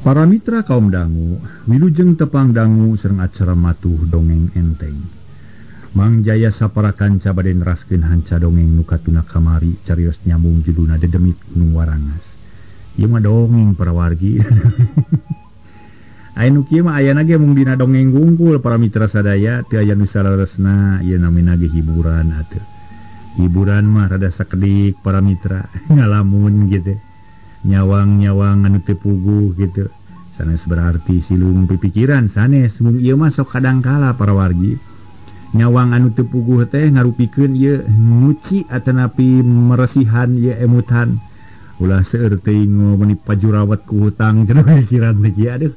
Para mitra kaum dangu, wilujeng tepang dangu sareng acara matuh dongeng enteng. Mang Jaya sapara kanca bade neraskeun hanca dongeng nu katuna kamari carios nyambung judulna Dedemit Gunung Warangas. Ieu mah dongeng para wargi. Aya nu kieu mah ayana ge mung dina dongeng wungkul para mitra sadaya teu aya nu saleresna ieu namina ge hiburan atuh. Hiburan mah rada sakedik para mitra ngalamun gitu. Nyawang-nyawang anu teu puguh gitu. Sanes berarti silung pipikiran sanes mung ieu mah sok kadangkala para wargi. Nyawang anu teu puguh teh ngarupikeun ieu nyuci atanapi meresihan ieu emutan. Ulah seueur teuing meuni pajurawat ku hutang cenah pikiran teh kieu aduh.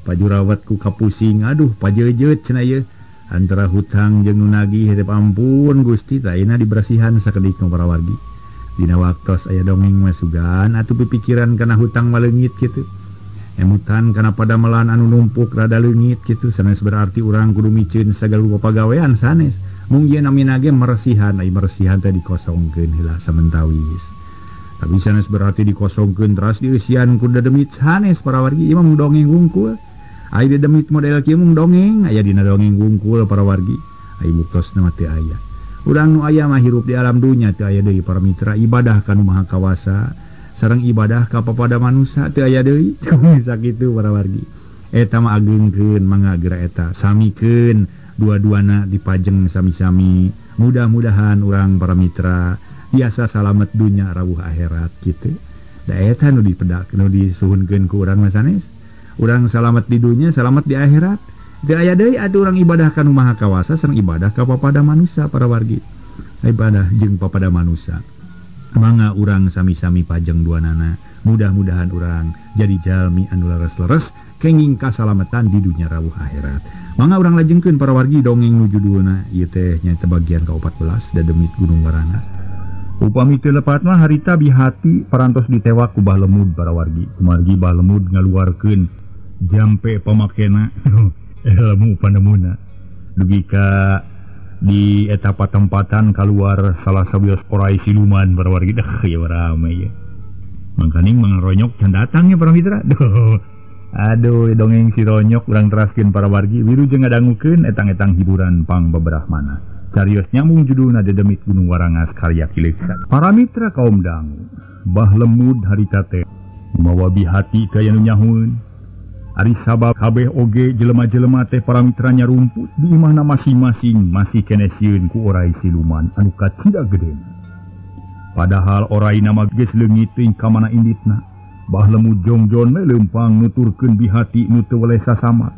Pajurawat ku kapusing aduh pajeujeuh cenah ieu. Antara hutang jeung nu nagih teh ampun Gusti tah ayeuna diberesihan sakedik para wargi. Dina waktos aya dongeng mah sugan atuh pipikiran kana hutang maleungit kitu. Emutan kana padamelan anu numpuk rada leungit kitu sanes berarti urang kudu miceun sagala rupa pagawean sanes. Mung ieu namina ge meresihan, ai meresihan teh dikosongkeun heula samentawis. Tapi sanes berarti dikosongkeun teras dieusian ku dedemit sanes para wargi ieu mah mung dongeng wungkul. Ai dedemit model kieu mung dongeng aya dina dongeng wungkul para wargi. Ai buktosna mah teu aya. Urang nu aya mah hirup di alam dunya teu aya deui para mitra ibadah ka nu Maha Kawasa sareng ibadah ka papada manusia teu aya deui sakitu para wargi. Eta mah ageungkeun mangga geura eta samikeun dua-duana dipajeng sami-sami. Mudah-mudahan urang para mitra biasa salamet dunya rawuh akhirat kitu. Da eta nu dipedak nu disuhunkeun ku urang mah sanes. Urang salamet di dunya salamet di akhirat. Teu aya deui atuh urang ibadah ka nu Maha Kawasa sareng ibadah ka papada manusia para wargi. Ibadah jeung papada manusia. Mangga urang sami-sami pajeng duanana. Mudah-mudahan urang jadi jalmi anu leres-leres kenging kasalametan di dunya rawuh akhirat. Mangga urang lajengkeun para wargi dongeng nu judulna ieu teh nyaeta bagian ka-14 Dedemit Gunung Warangas. Upami teu lepat mah harita bihati parantos ditewak ku Bah Lemud para wargi. Kumargi Bah Lemud ngaluarkeun jampe pamakena ilmu panemuna dugi ka di eta patempatan kaluar salah sawios orai siluman para wargi dah ieu rame ieu. Mangkaning Mang Ronyok can datang ya para mitra. Duh. Aduh dongeng si Ronyok urang teraskeun para wargi wilujeng ngadangukeun etang-etang hiburan pang beberahmana. Carios nyambung judulna Dedemit Gunung Warangas karya Ki Leuksa. Para mitra kaum dangu, Bah Lemud harita teh mawa bihati ka anu nyahueun. Ari sabab kabeh oge jelema-jelema teh para mitranya rumput di imahna masing-masing masih keneh sieun ku orai siluman anu kacida gedena. Padahal orai nama geus leungit teuing ka mana inditna. Bah Lemud jongjon we leumpang nuturkeun bihati nu teu weleh sasama.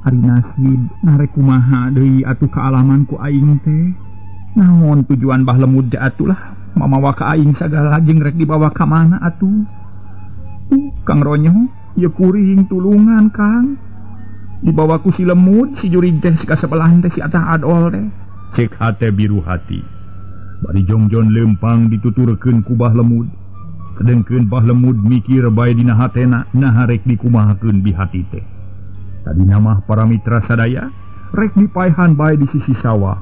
Ari nasib narek kumaha deui atuh kaalaman ku aing teh. Naon tujuan Bah Lemud teh atuh lah mamawa ka aing sagala jeung rek dibawa ka mana atuh. Kang Ronyo ya kuring tulungan Kang. Dibawa ku si Lemud si jurig teh si kasebelahan teh si Atah Adol teh. Cek hate biru hati. Bari jongjon lempang dituturkeun ku Bah Lemud. Sedengkeun Bah Lemud mikir bae dina hatena naha rek dikumahakeun bihati teh. Tadina mah para mitra sadaya rek dipaehan bae di sisi sawah.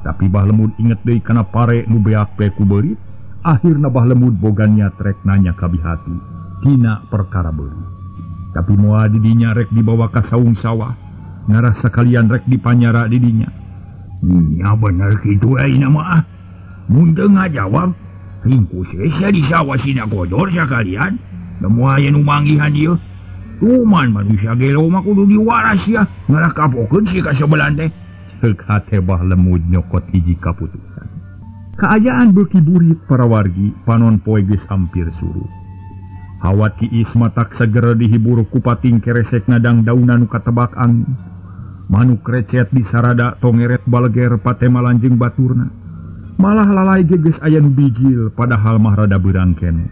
Tapi Bah Lemud inget deui kana pare nu beak pe ku beurit. Akhirna Bah Lemud boga niat rek nanya ka bihati tina perkara beurit. Tapi moal didinya rek dibawa ka saung sawah. Ngarasa kalian rek dipanyara didinya. Nya bener kitu ayeuna mah. Mun teu ngajawab, ringkus we sia di sawah sina kodor sakalian. Da moal aya nu manggihan ieu. Cuman manusia gelo mah kudu diwaras sia. Ngarah kapokeun si ka sebelah teh. Ceuk hate Bah Lemud nyokot hiji kaputusan. Kaayaan beuki burit para wargi, panon poe geus hampir suruh. Hawa tiis matak segera dihibur ku pating keresek ngadang daunan nu katebak angin. Manuk recet di sarada tongeret baleger patema lanjeng baturna. Malah lalai geus aya nu bijil padahal mah rada beurang keneh.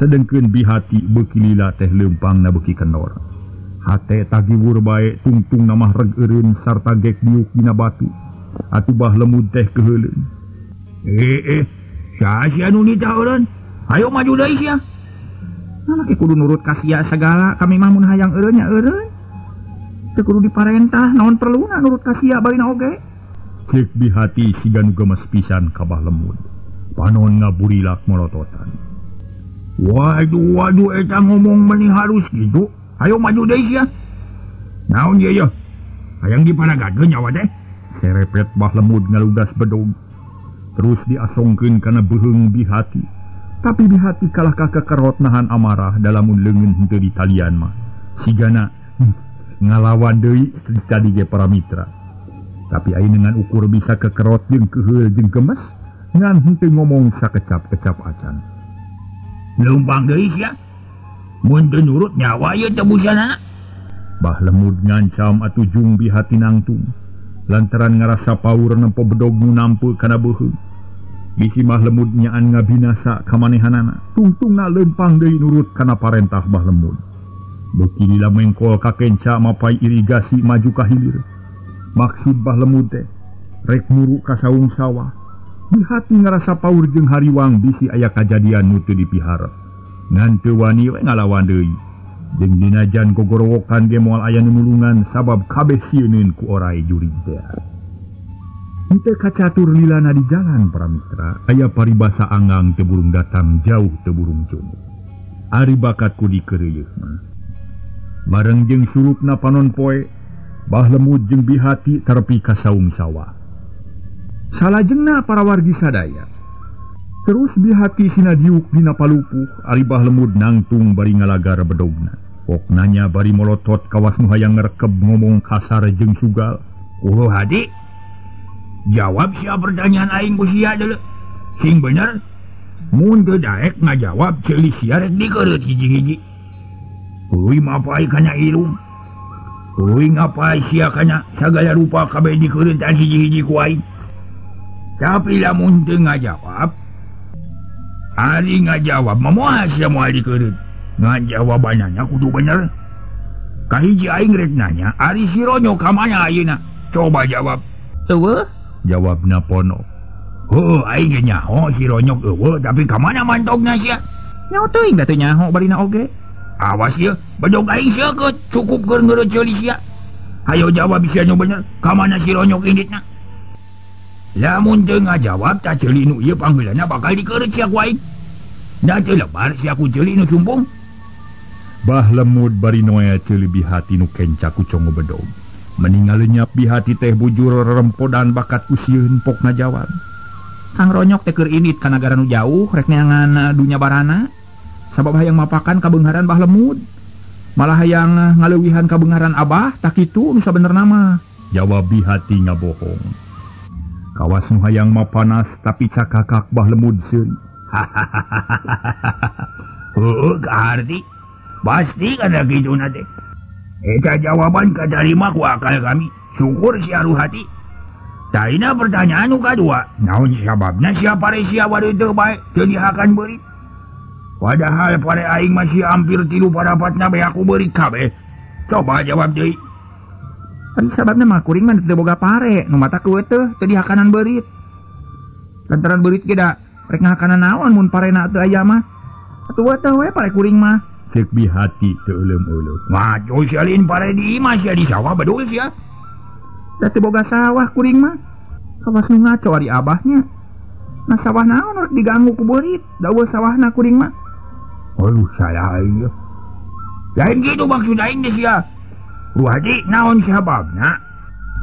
Sedengkeun bihati beuki lila teh leumpangna beuki kendor. Hate tagiwur bae tungtungna mah reg eureun sarta gek diuk dina batu. Atuh Bah Lemud teh keuheuleun. Saha sia nu nitah eureun? Hayo maju deui sia. Nah, kudu nurut ka sia sagala, kami mah mun hayang eureun nya eureun. Teu kudu diparentah, naon perluna nurut ka sia balina oge. Ceuk bihati siga nu gemes pisan ka Bah Lemud. Panon ngaburilak molototan. Waduh waduh eta ngomong meni harus gitu. Ayo maju deui sia. Naon ieu yeuh? Hayang diparagadkeun nyawa teh. Serepet Bah Lemud ngaludas bedog. Terus diasongkeun kana beuheung Bihati. Tapi Bihati kalah ka kekerot nahan amarah dalamun leungeun henteu ditalian mah. Sigana ngalawan deui tadi ge para mitra. Tapi ayeuna ngan ukur bisa kekerot jeung keuheul jeung gemes ngan henteu ngomong sakecap-kecap acan. Leumpang deui sia. Mun teu nurut nyawa ieu tebusanana. Bah Lemud ngancam atuh jung Bihati nangtung. Lantaran ngarasa paur nempo bedog nu nampe kana beuheung. Bisi Bah Lemud nyaan ngabinasa ka manehanana. Tungtungna leumpang deui nurut kana parentah Bah Lemud. Beuki lila mengkol ka kenca mapai irigasi maju ka hilir. Maksud Bah Lemud teh rek muru ka saung sawah. Bihati ngarasa paur jeung hariwang bisi aya kajadian nu teu dipiharep. Ngan teu wani we ngalawan deui. Jeung dinajan gogorowokan ge moal aya nu nulungan sabab kabeh sieuneun ku orai jurig teh. Henteu kacatur lilana di jalan para mitra, aya paribasa anggang teu burung datang jauh teu burung cunduk. Ari bakat ku dikeureuyeuk mah. Bareng jeung sulupna panon poe, Bah Lemud jeung Bihati terepi ka saung sawah. Salajengna para wargi sadaya. Terus Bihati sina diuk dina palupuh, ari Bah Lemud nangtung bari ngalagar bedogna. Pok nanya bari molotot kawas nu hayang ngerekeb ngomong kasar jeung sugal. Uluh hadi, jawab sia pertanyaan aing ku sia deuleu. Sing bener, mun teu daek ngajawab ceuli sia rek dikeureup hiji-hiji. Tuluy mapai kana ilung. Tuluy ngapai sia kana sagala rupa kabeh dikeureutan hiji-hiji ku aing. Tapi lamun teu ngajawab, ari ngajawab mah moal sia moal dikeureup. Ngajawabanana kudu bener. Kahiji aing rek nanya, ari si Ronyo ka mana ayeuna? Coba jawab. Eueuh, jawabna Pono. Heuh, aing ge nyaho si Ronyok eueuh, tapi ka mana mantogna sia? Nyaho teuing da teu nyaho barina oge. Awas ya, bedog aing seukeut cukup keur ngeureut ceuli sia. Hayo jawab sia nu bener, ka mana si Ronyok inditna? Lamun teu ngajawab tah ceuli nu ieu panggeulana bakal dikeureut sia ku aing. Da teu lebar sia ku ceuli nu sumpung. Bah Lemud bari noe ceuli Bihati nu kenca ku congo bedog. Meningal lenyap Bihati teh bujur rempodan bakat ku sieun pok ngajawab. Kang Ronyok teh keur indit ka nagara nu jauh rek neangan dunya barana. Sabab hayang mapakan kabeungharan Bah Lemud. Malah hayang ngaleuwihan kabeungharan Abah tak kitu nu sabenerna mah. Jawab Bihati ngabohong. Kawas nu hayang mapanas tapi cakakak Bah Lemud seuri. Heueuh kaharti. Pasti kana kituna teh. Eta jawaban katarima ku akal kami. Syukur sia hati. Taina pertanyaan nu kadua, naon sababna sia pare sia waduh teu bae teu dihakan beurit. Padahal pare aing masih hampir 3 parapatna bae aku beurit kabeh. Coba jawab deui. Ari sababna mah kuring mah teu boga pare, nu mata kueu teh teu dihakanan beurit. Lantaran beurit ge da rek ngahakanan naon mun parena teu aya mah. Atuh teh we pare kuring mah. Ceuk Bihati teu euleum-euleum. Ngaco sia lain pare di imah sia di sawah bedul sia. Da teu boga sawah kuring mah. Kawas nu ngaco ari abahnya. Nah sawah naon rek diganggu ku beurit, da eueuh sawahna kuring mah. Aduh salah aing. Lain kitu maksud aing teh sia. Ruhati naon sababna?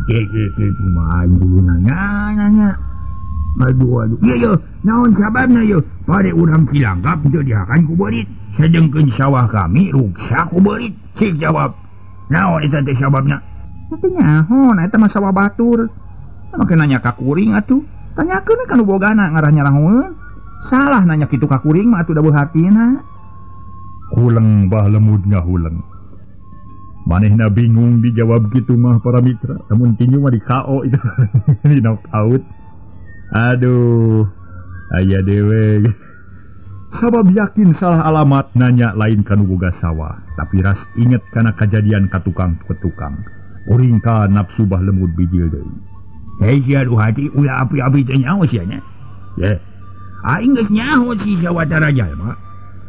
Ge mah aing kudu nanya. Aduh aduh. Ieu yeuh, naon sababna yeuh? Pare urang Cilangkap teu dihakan ku beurit. Sedengkeun sawah kami ruksak ku beurit. Cik jawab. Naon eta teh sababna? Teu nyaho, na eta mah sawah batur. Make nanya ka kuring atuh. Tanyakeun ka nu bogana ngarah nyarahoeun. Salah nanya kitu ka kuring mah atuh da beuhatina. Huleng Bah Lemud ngahuleng. Manehna bingung dijawab kitu mah para mitra. Lamun tinju mah di KO itu. Di knock out. Aduh, aya dewe. Sabab yakin salah alamat nanya lain kanu boga sawah, tapi ras inget kana kajadian ka tukang ke tukang. Kuring ka nafsu Bah Lemud bijil deui. Hei sia hati ulah api-api teh nyaho sia nya. Ye. Aing geus nyaho si sawatara jalma.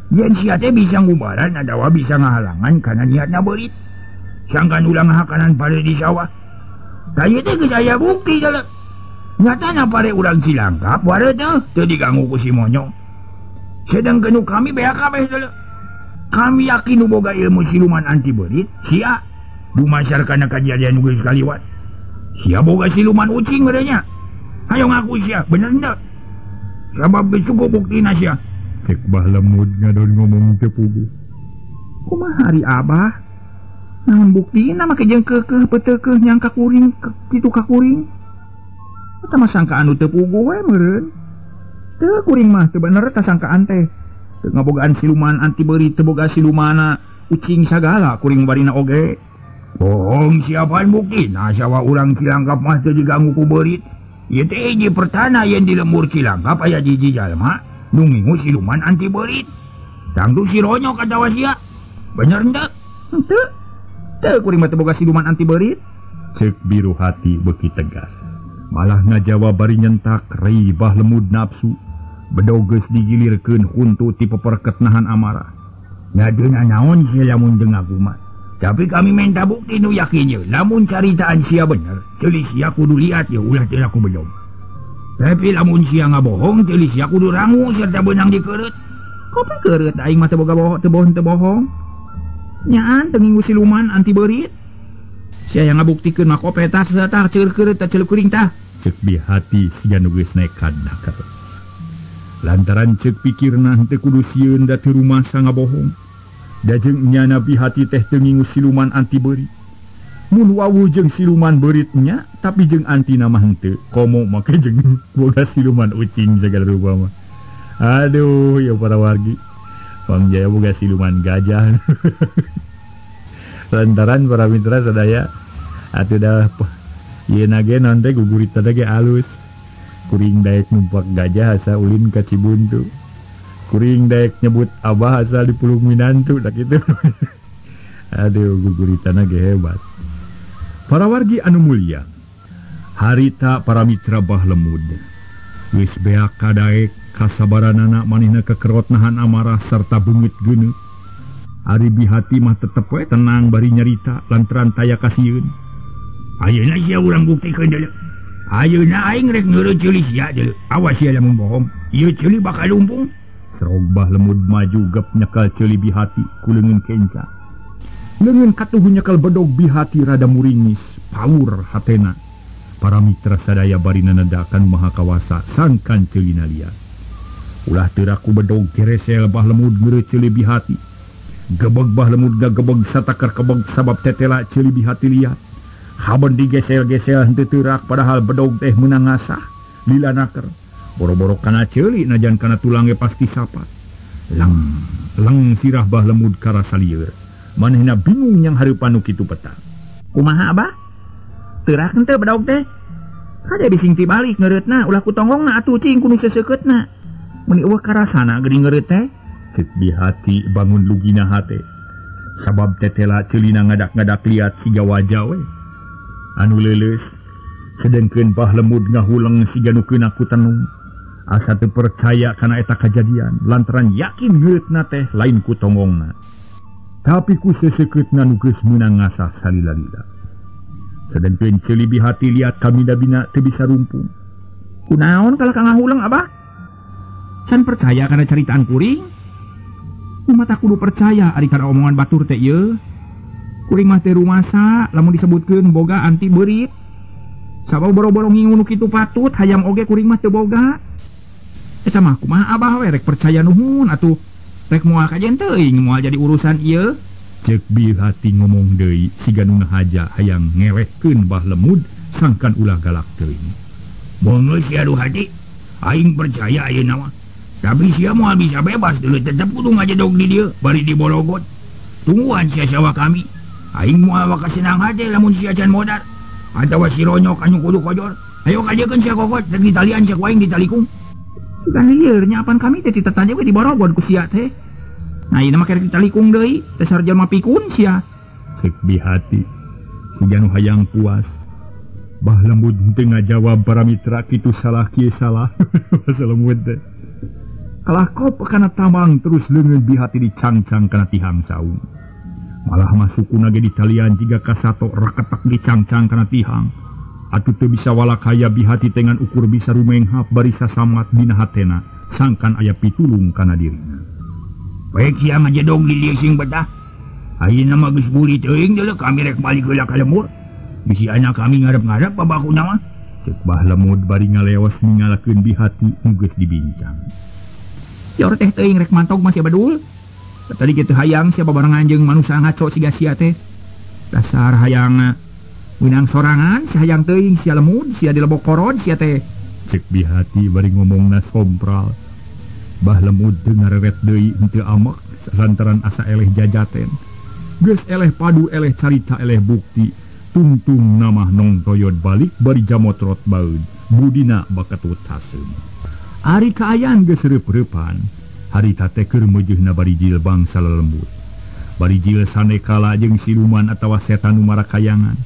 Yen sia teh bisa ngubaran atawa bisa ngahalangan kana niatna beurit. Sangkan ulah ngahakanan pare di sawah. Tah ieu teh geus aya bukti dalam. Nyatana pare urang Cilangkap ware teh teu diganggu ku si Monyong. Sedangkeun nu kami beak kabeh deuleu. Kami yakin nu boga ilmu siluman anti beurit sia. Dumasar kana kajadian nu geus kaliwat. Sia boga siluman ucing merenya. Hayo ngaku sia, bener henteu? Sabab geus cukup buktina sia. Cek Bah Lemud ngadon ngomong teu puguh. Kumaha ari Abah? Naon buktina make jeung keukeuh peuteukeuh nyangka kuring kitu ka kuring. Eta mah sangkaan nu teu puguh we meureun. Teu kuring mah teu bener ta sangkaan teh. Teu ngabogaan siluman anti beurit, teu boga silumana ucing sagala kuring barina oge. Bohong siapaan buktina sawa urang Cilangkap mah teu diganggu ku beurit. Ieu teh hiji pertana yen di lembur Cilangkap aya hiji jalma nu ngingu siluman anti beurit. Tangtu si Ronyok atawa sia. Bener henteu? Henteu. Teu kuring mah teu boga siluman anti beurit. Ceuk Biru Hati beuki tegas. Malah ngajawab bari nyentak rei Bah Lemud nafsu. Bedog geus digilirkeun huntu ti peperket nahan amarah. Nya teu naon sia lamun teu ngaku mah. Tapi kami minta bukti nu yakin ye. Lamun caritaan sia bener, ceuli sia kudu liat ye ulah teu laku bedog. Tapi lamun sia ngabohong, ceuli sia kudu rangu serta beunang dikereut. Kopi kereut aing mah teu boga bohong, teu bohong teu bohong. Nyaan teu ngingu siluman anti beurit. Sia yang ngabuktikeun mah kope tah tah ceur kereut tah ceuleuh kuring tah. Ceuk Bihati siga nu geus nekat nakal. Lantaran ceuk pikirna henteu kudu sieun da teu rumasa ngabohong. Da jeung nyana Bihati teh teu ngingu siluman anti beurit. Mun wawuh jeung siluman beuritnya, tapi jeung antina mah henteu. Komo make jeung boga siluman ucing sagala rupa mah. Aduh, ya para wargi. Pangjaya boga siluman gajah. Lantaran para mitra sadaya atuh dah ieu na ge naon teh gugurita teh ge alus. Kuring daek numpak gajah asa ulin ka Cibuntu. Kuring daek nyebut abah asal di Pulung Minantu dah kitu. Aduh, guguritana ge hebat. Para wargi anu mulia, harita para mitra Bah Lemud geus beak kadaek kasabaranana manehna kekerot nahan amarah serta beungeut geuneuh. Ari Bihati mah tetep we tenang bari nyarita lantaran taya kasieun. Ayeuna sia urang buktikeun deuleu. Ayeuna aing rek ngeureut ceuli sia deuleu. Awas sia lamun bohong, ieu ceuli bakal lumpung. Serog Bah Lemud maju gep nyekal ceuli Bihati ku leungeun kenca. Leungeun katuhu nyekal bedog Bihati rada muringis, paur hatena. Para mitra sadaya bari nanadakan maha kawasa sangkan ceulina liat. Ulah teu raku bedog geresel Bah Lemud ngeureut ceuli Bihati. Gebeg Bah Lemud gagebeg satakar kebeg sabab tetela ceuli Bihati liat. Haben digesel-gesel henteu teurak padahal bedog teh meunang ngasah lila naker. Boro-boro kana ceuli najan kana tulang ge pasti sapat. Lang lang sirah Bah Lemud karasa lieur. Manehna bingung yang hareupan nu kitu peta. Kumaha Abah? Teurak henteu bedog teh? Kade bising tibalik ngeureutna ulah ku tonggongna atuh cing kudu seseukeutna. Meuni eueuh karasana geuning ngeureut teh. Ceuk Bihati bangun lugina hate. Sabab tetela ceulina ngadak-ngadak liat siga wajah we. Anu leuleus sedengkeun Bah Lemud ngahuleng siga nu keuna ku tenung. Asa teu percaya kana eta kajadian lantaran yakin ngeureutna teh lain ku tonggongna. Tapi ku seseukeutna nu geus meunang ngasah salila-lila. Sedengkeun ceuli Bihati liat kamida-bina teu bisa rumpung. Kunaon kalah ka ngahuleng Abah? Can percaya kana caritaan kuring? Kumaha kudu percaya ari kana omongan batur teh ieu? Kuring mah teu rumasa lamun disebutkeun boga anti beurit. Sabab boro-boro ngingu nu kitu patut hayam oge kuring mah teu boga. Eta mah kumaha Abah we rek percaya nuhun atuh rek moal kajen teuing moal jadi urusan ieu. Ceuk Bihati ngomong deui siga nu ngahaja hayang ngelehkeun Bah Lemud sangkan ulah galak teuing. Beungeut sia du hati, aing percaya ayeuna mah. Tapi sia moal bisa bebas deuleu tetep kudu ngajedog di dieu bari diborogot. Tungguan sia sawa kami. Aing moal wakasenang hate lamun sia can modar. Atawa si Ronyok anu kudu kojor. Ayo kajekeun sia kokot rek ditalian sia ku aing ditalikung. Sugan lieur nya apan kami teh ditatanya we diborogot ku sia teh. Nah ieu mah kerek ditalikung deui, teh sarjana pikun sia. Ceuk Bihati siga nu hayang puas. Bah Lemud teu ngajawab para mitra kitu salah kieu salah. Bah Lemud teh. Kalah kop kana tambang terus leungeun Bihati dicangcang kana tihang saung. Malah masukuna ge ditalian jiga kasato reketak dicangcang kana tihang. Atuh teu bisa walakaya Bihati tengan ukur bisa rumenghap bari sasamat dina hatena Sangkan aya pitulung kana dirina. Baik sia ngajedog di dieu sing betah. Ayeuna mah geus buri teuing deuleu kami rek balik heula ka lembur. Bisi anak kami ngarep-ngarep babakuna mah. Cek Bah Lemud bari ngaleos ningalakeun bihati nu geus dibincang. Yor teh teuing rek mantog mah sia badul. Tadi kitu hayang sia babarengan jeung manusia ngaco siga sia teh. Dasar hayang winang sorangan, sia hayang teuing sia lemud, sia dilebok korod sia teh. Cek bihati bari ngomongna sompral. Bah Lemud teu ngareret deui henteu amek lantaran asa eleh jajaten. Geus eleh padu eleh carita eleh bukti. Tungtung namah nong toyod balik bari jamotrot baeud. Budina bakatut haseum. Ari kaayaan geus reup-reupan. Harita teh keur meujeuhna barijil bangsa lelembut. Barijil sanekala jeung siluman atawa setan nu marakayangan.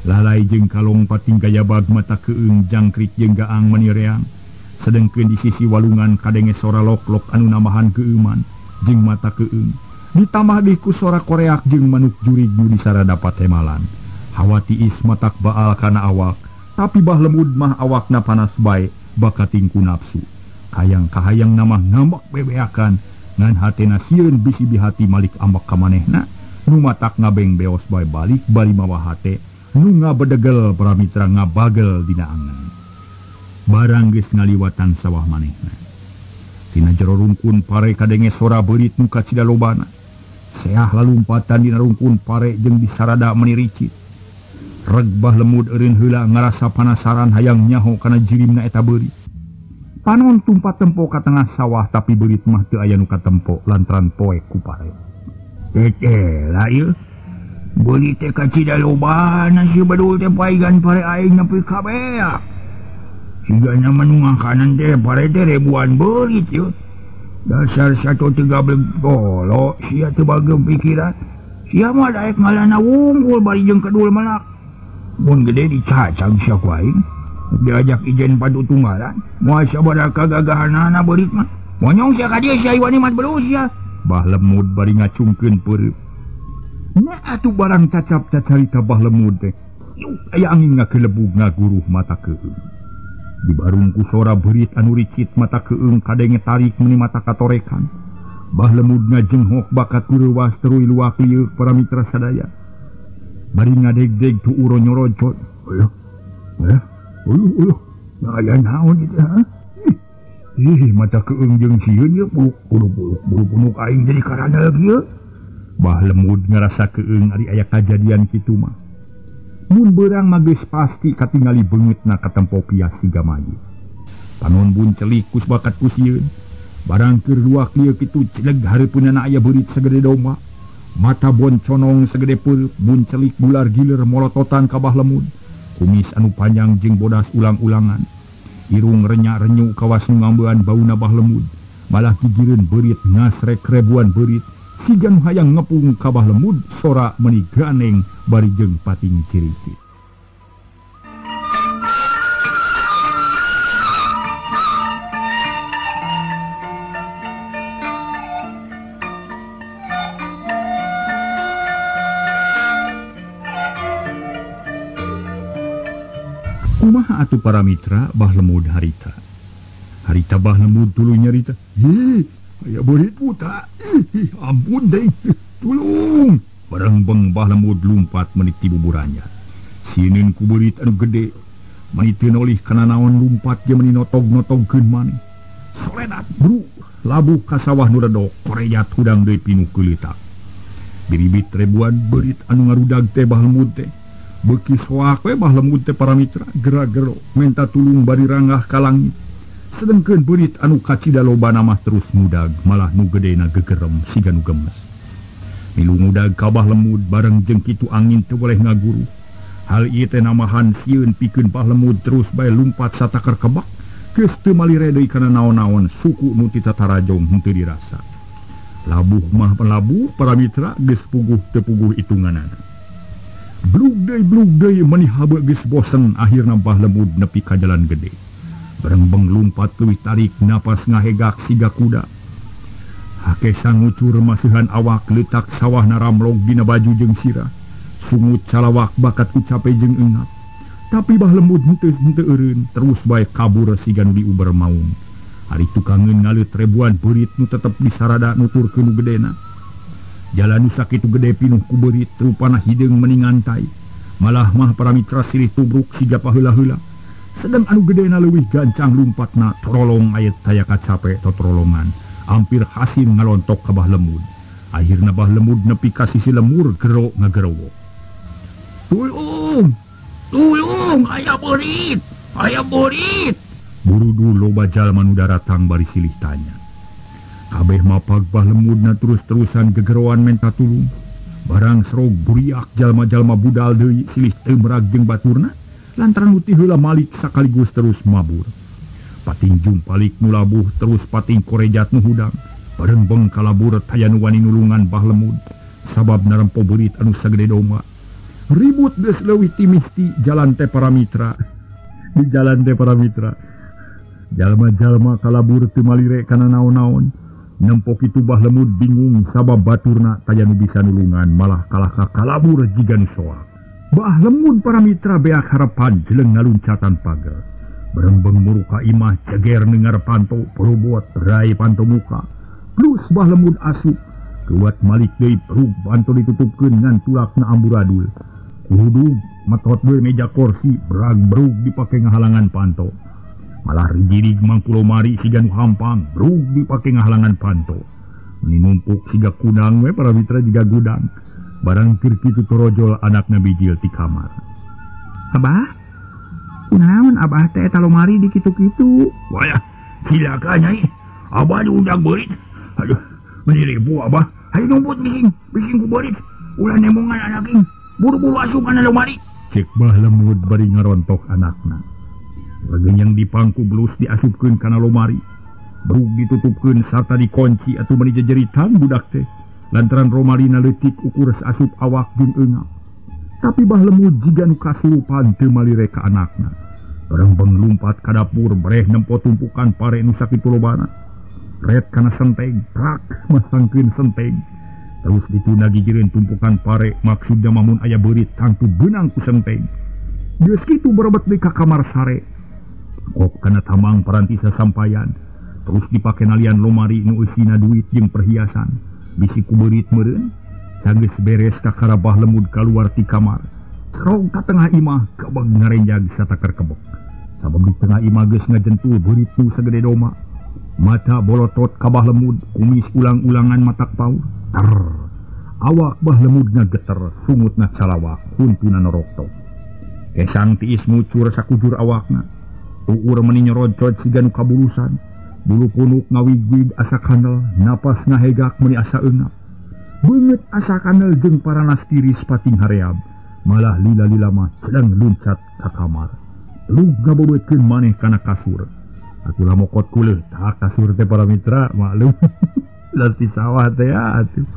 Lalai jeung kalong pating gayabag mata keung jangkrik jeung gaang manireang. Sedengkeun di sisi walungan kadenge sora lok-lok anu nambahan keuman jeung mata keung. Ditambah deui ku sora koreak jeung manuk jurig nu disarada patemalan. Hawa tiis matak baal kana awak, tapi Bah Lemud mah awakna panas bae bakating ku nafsu. Hayang kahayang namah ngambek bebeakan ngan hatena sieun bisi bihati malik ambek ka manehna nu matak ngabeng beos bae balik bari mawa hate nu ngabedegel para mitra ngabagel dina angen. Barang geus ngaliwatan sawah manehna. Tina jero rungkun pare kadenge sora beurit nu kacida lobana. Seah lalumpatan dina rungkun pare jeung disarada meuni ricit. Reg Bah Lemud eureun heula ngarasa panasaran hayang nyaho kana jirimna eta beurit. Panon tumpat tempo ka tengah sawah tapi beurit mah teu aya nu katempo lantaran poek ku pare. Lah ieu beurit teh kacida lobana si badul teh paigan pare aing nepi ka beak. Sigana mah nu ngakanan teh pare teh ribuan beurit ieu. Dasar satu tiga bolo sia teu bagem pikiran. Sia mah daek ngalana wungkul bari jeung kedul melak. Mun gede dicacang sia ku aing. Diajak ijen padu tunggalan, moal sabaraha kagagahanana beurit mah. Monyong sia ka dieu sia iwani mat belu sia. Bah Lemud bari ngacungkeun peureup. Nah atuh barang cacap cacarita Bah Lemud teh. Yuk aya angin ngakelebug ngaguruh mata keung. Dibarung ku sora beurit anu ricit mata keung kadenge tarik meuni mata katorekan. Bah Lemud ngajenghok bakat kureuwas teruy luak lieu para mitra sadaya. Bari ngadegdeg tu uro nyorojot. Uluh. Uluh. Uluh, uluh. Aya naon ieu teh, ha? Ih, mata keung jeung sieun ieu bulu-bulu aing jadi karanel kieu. Bah Lemud ngarasa keung ari aya kajadian kitu mah. Mun beurang mah geus pasti katingali beungeutna katempo pias siga mayit. Panon buncelik kus bakat ku sieun. Barang keur luak lieu kitu celeg hareupeunana aya beurit sagede domba. Mata bonconong segede peureub, buncelik bular gilir molototan ka Bah Lemud. Kumis anu panjang jeung bodas ulang-ulangan. Irung renyak-renyu kawas nu ngambean bauna Bah Lemud. Malah gigireun beurit ngasrek ribuan beurit. Siga nu hayang ngepung ka Bah Lemud, sora meuni ganeng bari jeung pating ciricit. Kumaha atuh para mitra Bah Lemud harita. Harita Bah Lemud tuluy nyarita. Hi, aya beurit buta. Ih, ampun deui. Tulung. Barengbeng Bah Lemud lumpat menik ti buburannya. Sieun ku beurit anu gede. Mani teu nolih kana naon lumpat ge meuni notog-notogkeun maneh. Soledat bru, labuh ka sawah nu redok, korejat hudang deui pinuh keuleutak. Biribit ribuan beurit anu ngarudag teh Bah Lemud teh. Beuki soak we Bah Lemud teh para mitra gera-gero menta tulung bari ranggah ka langit. Sedengkeun beurit anu kacida lobana mah terus ngudag, malah nu gedena gegerem siga nu gemes. Milu ngudag ka Bah Lemud bareng jeung kitu angin teu boleh ngaguru. Hal ieu teh namahan sieun pikeun Bah Lemud terus bae lumpat satakar kebak. Geus teu malire deui kana naon-naon suku nu ti tatarajong henteu dirasa. Labuh mah labuh para mitra geus puguh teu puguh hitunganana. Blug deui meuni habe geus bosen akhirna Bah Lemud nepi ka jalan gede. Barengbeng lumpat leuwih tarik napas ngahegak siga kuda. Hakesa ngucur masihan awak leutak sawahna ramlog dina baju jeung sirah. Sungut calawak bakat ku cape jeung eungap. Tapi Bah Lemud henteu eureun terus bae kabur siga nu diuber maung. Ari tukangeun ngaleut ribuan beurit nu tetep disarada nuturkeun nu gedena. Jalan nu sakitu gede pinuh ku beurit rupana hideung meni ngantai. Malah mah para mitra silih tubruk siga paheula-heula. Sedang anu gedena leuwih gancang lumpatna trolong aya taya kacape totrolongan. Hampir hasil ngalontok ka Bah Lemud. Akhirna Bah Lemud nepi ka sisi lemur gero ngagerowo. Tulung! Tulung! Aya beurit! Aya beurit! Burudu loba jalma nu daratang bari silih tanya. Kabeh mapag Bah Lemudna terus-terusan gegeroan menta tulung. Barang serog buriak jalma-jalma budal deui silih teu merag jeung baturna lantaran nu ti heula malik sakaligus terus mabur. Pating jumpalik nu labuh terus pating korejat nu hudang. Bareng kalabur taya nu wani nulungan Bah Lemud sabab narempo beurit anu sagede domba. Ribut geus leuwih ti misti jalan teh para mitra. Di jalan teh para mitra. Jalma-jalma kalabur teu malire kana naon-naon. Nempo kitu Bah Lemud bingung sabab baturna taya nu bisa nulungan malah kalah ka kalabur jiga nu soak. Bah Lemud para mitra beak harapan jeleng ngaluncatan pager. Berembeng muruka imah ceger nengar panto perobot rai panto muka. Plus Bah Lemud asup. Kuat malik deui perug panto ditutupkeun ngan tulakna amburadul. Kudu metot deui meja kursi berag berug dipake ngahalangan panto. Malah rigirig mangku lomari siga nu hampang berug dipake ngahalangan panto. Meni numpuk siga kudang we para mitra jiga gudang. Barang keur kitu torojol anakna bijil ti kamar. Abah, kunaon abah teh eta lomari di kitu-kitu? Wah, cilaka nyai. Abah diundang beurit. Aduh, meni ribu abah. Hayu numput bising ku beurit. Ulah nemongan anak ing. Buru-buru asup kana lomari. Cek Bah Lemud bari ngarontok anakna. Regenyang dipangku belus diasupkeun kana lomari. Brug ditutupkeun sarta dikunci atuh meni jejeritan budak teh. Lantaran romarina leutik ukur asup awak jeung eungap. Tapi Bah Lemud jiga nu kasurupan teu malire ka anakna. Bareng lumpat ka dapur breh nempo tumpukan pare nu sakitu lobana. Ret kana senteg, prak masangkeun senteg. Terus dituna gigireun tumpukan pare maksudna mamun aya beurit tangtu beunang ku senteg. Geus kitu berebet deui ka kamar sare. Kop kana tamang paranti sasampayan. Terus dipake nalian lomari nu eusina duit jeung perhiasan. Bisi ku beurit meureun. Sanggeus beres kakara Bah Lemud kaluar ti kamar. Serog ka tengah imah kebeg ngarenjag satakar kebek. Sabab di tengah imah geus ngajentul beurit nu sagede doma. Mata bolotot ka Bah Lemud, kumis ulang-ulangan matak paur. Ter. Awak Bah Lemud ngageter, sungutna calawak, huntuna noroktok. Kesang tiis ngucur sakujur awakna. Uur meni nyorocot siga nu kabulusan. Bulu punuk ngawig-wig asa kanel, napas ngahegak meni asa eungap. Beungeut asa kanel jeung paranas tiris pating hareab. Malah lila-lila mah sedang luncat ka kamar. Lug ngabobeutkeun maneh kana kasur. Atulah mokot kuleuh tak kasur teh para mitra maklum. Lati sawah teh atuh.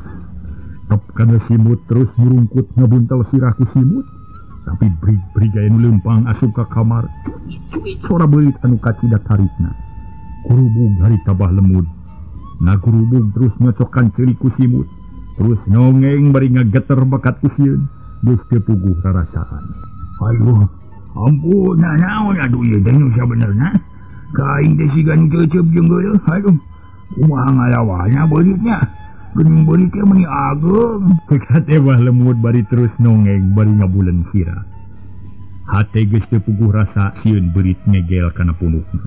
Top kana simut terus murungkut ngabuntel sirah ku simut. Tapi brig-brig aya nu leumpang asup ka kamar. Cuit-cuit sora beurit anu kacida tarikna. Kurubug harita Bah Lemud. Ngagurubug terus nyocokan ceuli ku simut. Terus nongeng bari ngageter bakat ku sieun. Geus teu puguh rarasaan. Aduh, ampun naon aduh ieu teh nu sabenerna. Ka aing teh siga nu ceuceup jeung geuleuh. Aduh, kumaha ngalawana beuritnya. Geuning beurit teh meuni ageung. Cek Bah Lemud bari terus nongeng bari ngabuleun sirah. Hate geus teu puguh rasa sieun beurit ngegel kana punukna.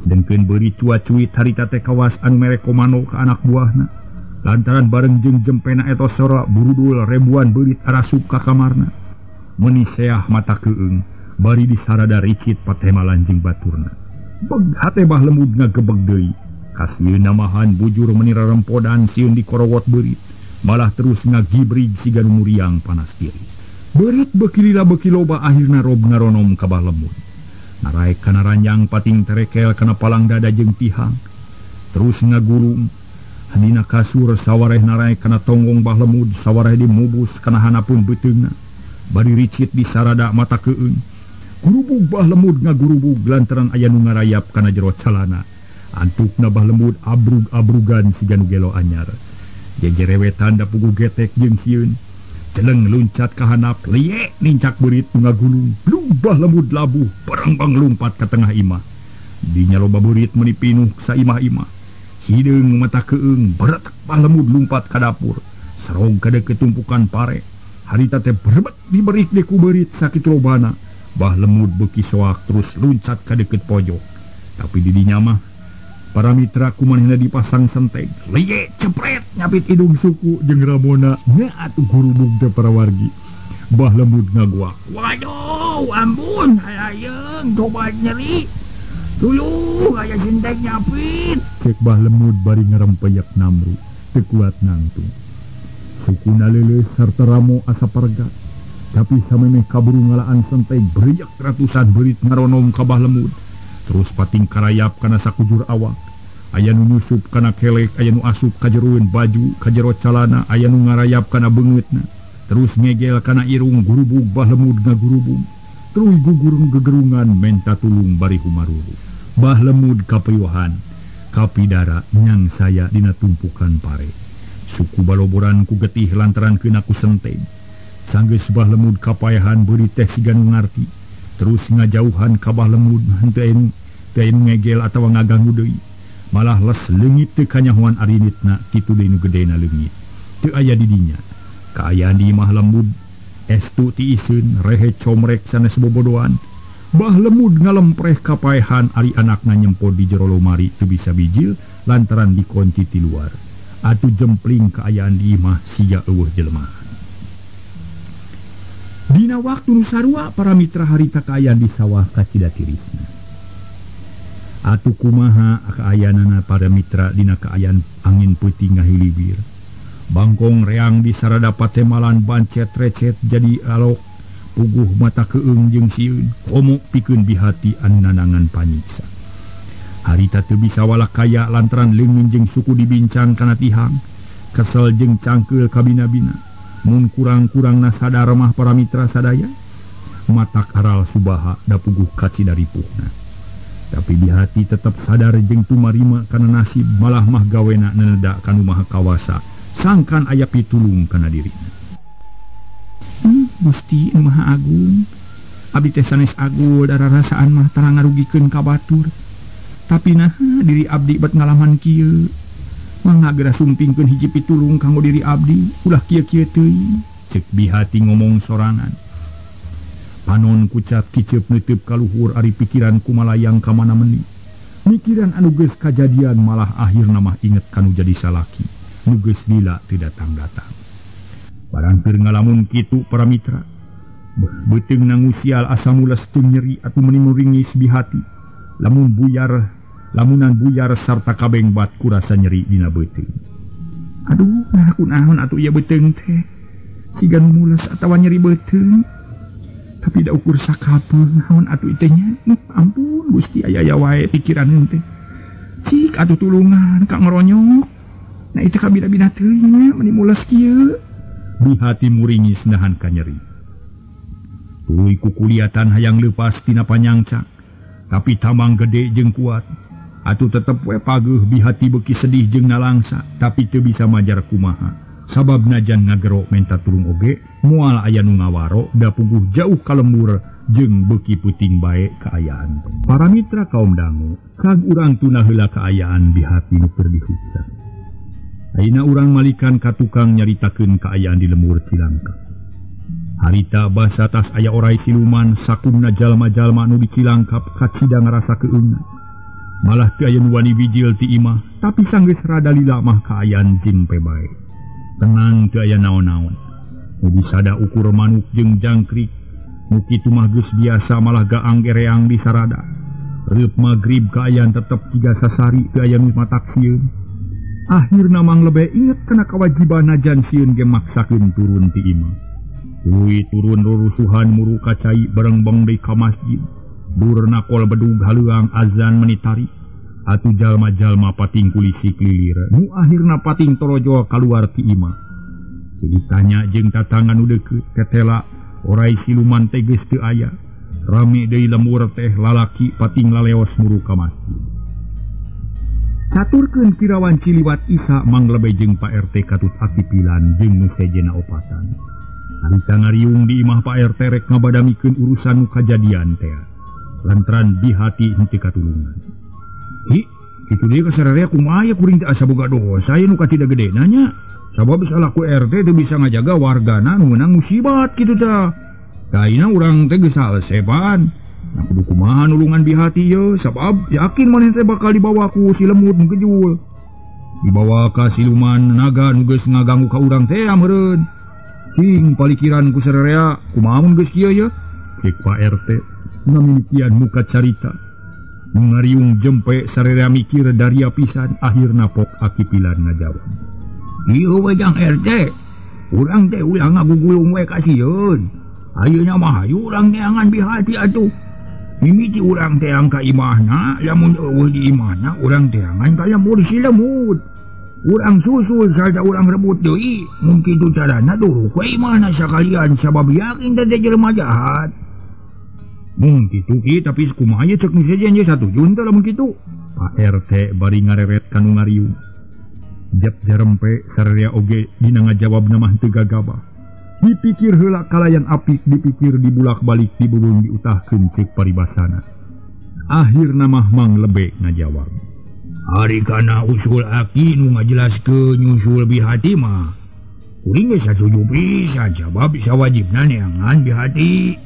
Sedengkeun beurit cua-cuit harita teh kawas anu mere komando ka anak buahna. Lantaran bareng jeung jempena eta sora burudul ribuan beurit arasup ka kamarna. Meuni seah mata keung bari disarada ricit patemalan jeung baturna. Beg hate Bah Lemud ngagebeg deui. Kasieun namahan bujur meni rarempodan sieun dikorowot beurit. Malah terus ngagibrig siga nu muriang panas tiris. Beurit beuki lila beuki loba akhirna rob ngaronom ka Bah Lemud. Naraek kana ranjang pating terekel kana palang dada jeung tihang. Terus ngagurung. Dina kasur sawareh naraek kana tonggong Bah Lemud sawareh dimubus kana hanapun beuteungna. Bari ricit disarada mata keung. Gurubug Bah Lemud ngagurubug lantaran aya nu ngarayap kana jero calana. Antukna Bah Lemud abrug-abrugan siga nu gelo anyar. Jejerewetan da puguh getek jeung sieun. Celeng luncat ka handap, liek nincak beurit nu ngagulung. Lubah Lemud labuh, barengbang lumpat ka tengah imah. Dinya loba beurit meuni pinuh saimah-imah. Hideung mata keung beretek Bah Lemud lumpat ka dapur. Sarong ka deukeut tumpukan pare. Harita teh berebet diberik deui ku beurit sakitu lobana. Bah Lemud beuki soak terus luncat ka deukeut pojok. Tapi di dinya mah para mitra kumanehna dipasang senteg. Liye cepret nyapit hidung suku jeung Ramona nya atuh gurubug teh para wargi. Bah Lemud ngaguak. Waduh, ampun, hayayeung coba nyeri. Tuyuh, aya senteg nyapit. Cek Bah Lemud bari ngarempeyak namru, teu kuat nangtung. Sukuna leuleus sarta ramo asa pargat. Tapi samemeh kaburu ngalaan senteg beriak ratusan beurit ngaronom ka Bah Lemud. Terus pating karayap kana sakujur awak. Aya nu nyusup kana kelek, aya nu asup ka jeroeun baju, ka jero calana, aya nu ngarayap kana beungeutna. Terus ngegel kana irung gurubug Bah Lemud ngagurubug. Terus gugurung gegerungan menta tulung bari humaruru. Bah Lemud kapayuhan, kapidara nyang saya dina tumpukan pare. Suku baloboran ku getih lantaran keuna ku senteg. Sanggeus Bah Lemud kapayahan beurit teh siga nu ngarti. Terus ngajauhan ka Bah Lemud henteu anu ngegel atawa ngaganggu deui. Malah les leungit teu kanyahoan arinitna kitu deui nu gedena leungit. Teu aya di dinya. Kaayaan di imah Lemud estu tiiseun rehe comrek sanes bobodoan. Bah Lemud ngalempreh kapaehan ari anakna nyempo di jero lomari teu bisa bijil lantaran dikunci ti luar. Atuh jempling kaayaan di imah siga eueuh jelema. Dina waktu nu sarua para mitra harita kaayaan di sawah kacida tirisna. Atuh kumaha kaayaanana para mitra dina kaayaan angin peuting ngahilibir. Bangkong reang di sarada patemalan bancet recet jadi alok puguh mata keung jeung sieun komo pikeun bihati anu nanangan panyiksa. Harita teu bisa walakaya lantaran leungeun jeung suku dibincang kana tihang, kesel jeung cangkeul kabina-bina. Mun kurang-kurangna sadar mah para mitra sadaya, matak aral subaha da puguh kacida ripuhna. Tapi bihati tetep sadar jeung tumarima kana nasib malah mah gawena neneda kanu maha kawasa. Sangkan aya pitulung kana dirina. Gusti Nu Maha Agung, abdi teh sanes agul dararasaan mah tara ngarugikeun ka batur. Tapi nah diri abdi bet ngalaman kieu. Mangga geura sumpingkeun hiji pitulung kanggo diri abdi, ulah kieu-kieu teuing. Cek bihati ngomong sorangan. Panon kucat kiceup neuteub ka luhur ari pikiran kumalayang ka mana meni. Mikiran anu geus kajadian malah akhirna mah inget kanu jadi salaki. Nu geus lila teu datang-datang. Barang keur ngalamun kitu para mitra. Beuteung nangusial asa mules teu nyeri atuh meuni muringis bihati. Lamun buyar, lamunan buyar sarta kabeng bat kurasa nyeri dina beuteung. Aduh, nah kunaon atuh ieu beuteung teh. Siga nu mules atawa nyeri beuteung. Tapi da ukur sakapeung naon atuh ieu teh nya. Ampun Gusti aya-aya wae pikiran teh. Cik atuh tulungan ka ngronyok. Nah itu kabina-bina teuing nya meuni mules kieu. Bihati muringis nahan ka nyeri. Tuluy kukuliatan hayang leupas tina panyangca. Tapi tamang gede jeung kuat. Atuh tetep we pageuh bihati beuki sedih jeung nalangsa, tapi teu bisa majar kumaha. Sabab najan ngagero menta tulung oge, moal aya nu ngawaro da puguh jauh ka lembur jeung beuki peuting bae kaayaan. Para mitra kaum dangu, kag urang tuna heula kaayaan bihati nu keur disiksa. Ayeuna urang malikan ka tukang nyaritakeun kaayaan di lembur Cilangkap. Harita basa tas aya orai siluman sakumna jalma-jalma nu di Cilangkap kacida ngarasa keunna. Malah teu aya nu wani bijil ti imah, tapi sanggeus rada lila mah kaayaan jimpe bae. Tenang teu aya naon-naon. Nu disada ukur manuk jeung jangkrik, nu kitu mah geus biasa malah gaang gereang di sarada. Reup magrib kaayaan tetep jiga sasari teu aya nu matak sieun. Akhirna mang lebe inget kana kawajiban najan sieun ge maksakeun turun ti imah. Tuluy turun rurusuhan muru ka cai barengbeng deui ka masjid. Dur nakol bedug haleuang azan menitari. Atuh jalma-jalma pating kulisi klilir. Nu akhirna pating torojol kaluar ti imah. Ditanya jeung tatangan nu deukeut tetela orai siluman teh geus teu aya. Rame deui lembur teh lalaki pating laleos muru ka masjid. Caturkeun Kirawan Ciliwat Isa manglebe jeung Pak RT katut akipilan jeung nu sejena opatan. Harita ngariung di imah Pak RT rek ngabadamikeun urusan nu kajadian teh. Lantaran bihati henteu katulungan. Hi, kitu deui ka sararea kumaha ya kuring teh asa boga dosa ye nu katida gedena nya. Sabab salaku RT teu bisa ngajaga wargana nu meunang musibat kitu tah. Kaina urang teh geus salesepan. Nah kudu kumaha nulungan bihati ye sabab yakin maneh teh bakal dibawa ku si lemut nu gejul. Dibawa ka siluman naga nu geus ngaganggu ka urang teh meureun. Cing palikiran ku sararea kumaha mun geus kieu ye? Cek Pak RT ngamimitian muka carita. Ngariung jempe sararea mikir daria pisan akhirna pok Aki Pilan ngajawab. Ieu we jang RT. Urang teh ulah ngagugulung we ka sieun. Ayeuna mah hayu urang neangan bihati atuh. Mimiti urang teang ka imahna, lamun eueuh di imahna urang teangan ka lembur si lemut. Urang susul sarta urang rebut deui, mun kitu carana duruk we imahna sakalian sabab yakin teh jelema jahat. Mun kitu ki tapi kumaha ye ceuk nu sejen ye satuju henteu lamun kitu. Pak RT bari ngareret ka nu ngariung. Jep jarempe sararea oge dina ngajawabna mah teu gagabah. Dipikir heula kalayan apik, dipikir dibulak-balik dibeubeung diutahkeun ceuk paribasana. Akhirna mah Mang Lebe ngajawab. Ari kana usul aki nu ngajelaskeun nyusul bihati mah kuring geus satuju pisan sabab sawajibna neangan bihati.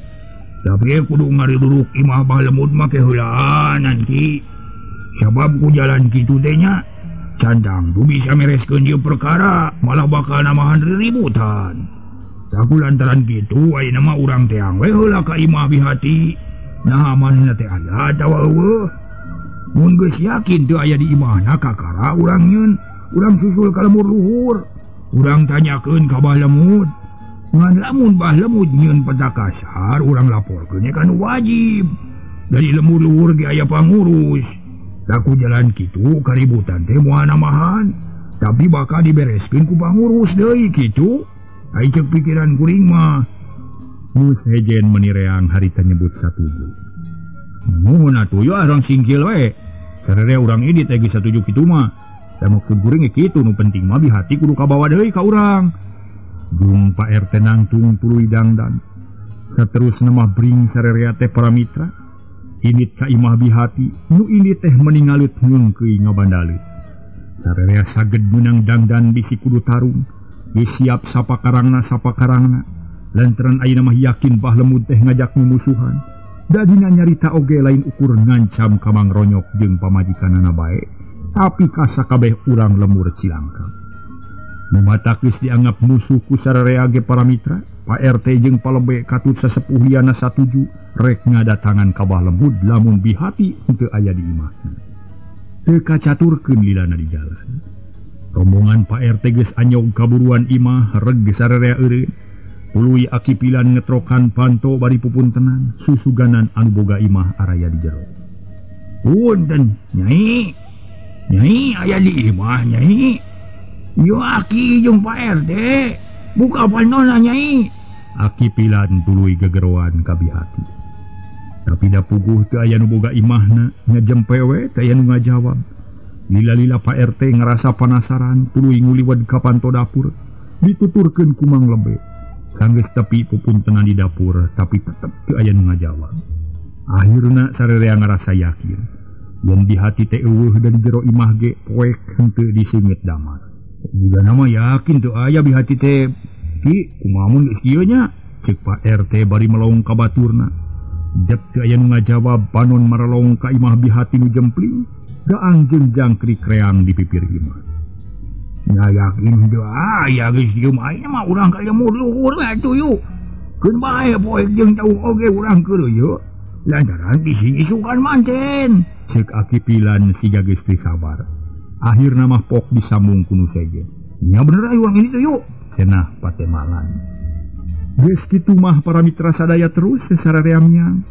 Tapi kudu ngariduruk imah Bah Lemut mah ke heulaan nanti. Sabab ku jalan kitu teh nya cantang tu bisa mereskeun ieu perkara malah bakal namahan riributan. Saku lantaran kitu ayeuna mah urang teang we heula ka imah bihati. Nah manehna teh aya atawa eueuh. Mun geus yakin teu aya di imahna kakara urang nyeun, urang susul ka lembur luhur. Urang tanyakeun ka Bah Lemut. Ngan lamun Bah Lemut nyeun peta kasar urang laporkeun ka nu wajib. Dari lembur luhur ge aya pangurus. Saku jalan kitu kaributan teh moal namahan, tapi bakal dibereskeun ku pangurus deui kitu. Ai ceuk pikiran kuring mah. Nu sejen menireang harita nyebut satuju. Nuhun atuh yo urang singkil we. Sararea urang ini teh geus satuju kitu mah. Da maksud kuring ge kitu nu penting mah bihati kudu kabawa deui ka urang. Gung Pak RT nangtung tuluy dangdan. Saterusna mah bring sararea teh para mitra. Init ka imah bihati, nu ini teh meningalut ngungkeuy ngabandaleut. Sararea saged meunang dangdan bisi kudu tarung. Geus siap sapakarangna sapakarangna. Lantaran ayeuna mah yakin Bah Lemut teh ngajak mumusuhan. Dadina nyarita oge lain ukur ngancam ka Mang Ronyok jeung pamajikanana bae, tapi ka sakabeh urang lemur Cilangka. Nu matak geus dianggap musuh ku sararea ge para mitra, Pak RT jeung Palebe katut sasepuh liana satuju rek ngadatangan ka Bah Lemut lamun bihati henteu aya di imahna. Teu kacaturkeun lilana di jalan. Rombongan Pak RT geus anyog kaburuan imah reg sararea eureun. Tuluy Aki Pilan ngetrokan panto bari pupuntenan susuganan anu boga imah araya di jero. Punten, Nyai. Nyai aya di imah, Nyai. Yo Aki jeung Pak RT. Buka pantona, Nyai. Aki Pilan tuluy gegeroan ka bihati. Tapi da puguh teu aya nu boga imahna, ngajempe we teu aya nu ngajawab. Lila-lila Pak RT ngerasa penasaran, tuluy nguliwat ka panto dapur, dituturkeun ku Mang Lebe. Sanggeus tepi pupuntenan di dapur, tapi tetep teu aya nu ngajawab. Akhirna sararea ngarasa yakin, yen bihati teh eueuh dari jero imah ge poek henteu disinget damar. Jiga nama yakin teu aya bihati teh. Ki, kumaha mun geus kieu nya? Ceuk Pak RT bari melong ka baturna. Jep teu aya nu ngajawab, panon marelong ka imah bihati nu jempling. Gaang jeung jangkrik reang di pipir imah. Nya yakin teu aya geus kieu mah ayeuna mah urang ka lembur luhur we atuh yuk. Keun bae poek jeung jauh oge urang keur yeuh. Lantaran bisi isukan manten. Ceuk Aki Pilan siga geus teu sabar. Akhirna mah pok disambung ku nu sejen. Nya bener ayo urang ini teh yuk. Cenah patemalan. Geus kitu mah para mitra sadaya terus sasarea miang.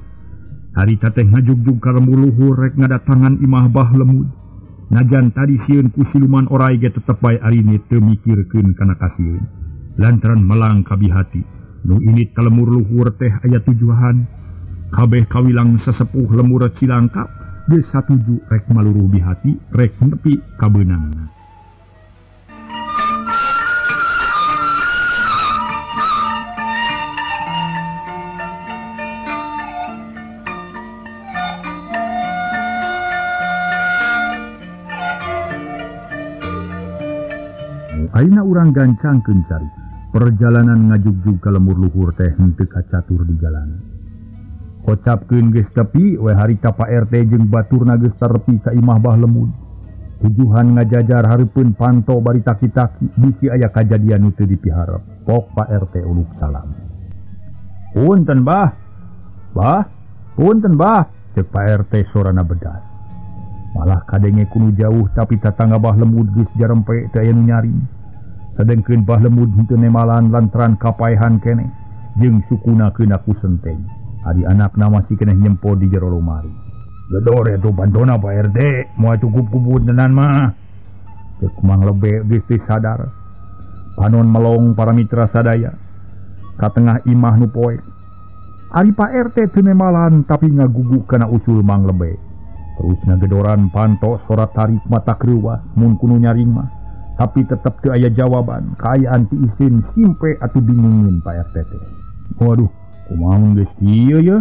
Harita teh ngajugjug ka lembur luhur rek ngadatangan imah Bah Lemut. Najan tadi sieun ku siluman orai ge tetep bae arini teu mikirkeun kana kasieun. Lantaran melang ka bihati, nu init ka lemur luhur teh aya tujuan. Kabeh kawilang sesepuh lemur Cilangkap geus satuju rek maluruh bihati rek nepi ka beunangna. Ayeuna urang gancangkeun cari. Perjalanan ngajugjug ka lembur luhur teh henteu kacatur di jalanan. Kocapkeun geus tepi we harita Pak RT jeung baturna geus terepi ka imah Bah Lemud. Tujuhan ngajajar hareupeun panto bari taki-taki bisi aya kajadian nu teu dipiharep. Pok Pak RT uluk salam. Punten Bah. Bah, punten Bah, ceuk Pak RT sorana bedas. Malah kadenge kudu jauh tapi tatangga Bah Lemud geus jarempe teu aya nu nyaring. Sadengkeun Bah Lemud henteu nemalan lantaran kapaehan keneh jeung sukuna keuna ku senteng. Ari anakna masih keneh nyempo di jero lomari. Gedor eta pantona Pak RT, moal cukup ku puntenan mah. Ceuk Mang Lebe geus teu sadar. Panon melong para mitra sadaya ka tengah imah nu poek. Ari Pak RT teu nemalan tapi ngagugu kana usul Mang Lebe. Terus ngagedoran panto sorat tarik mata kreuwas mun kudu nyaring mah. Tapi tetep teu aya jawaban, kaayaan ti isin simpe atuh bingungin Pak RT teh. Waduh, kumaha geus kieu ye?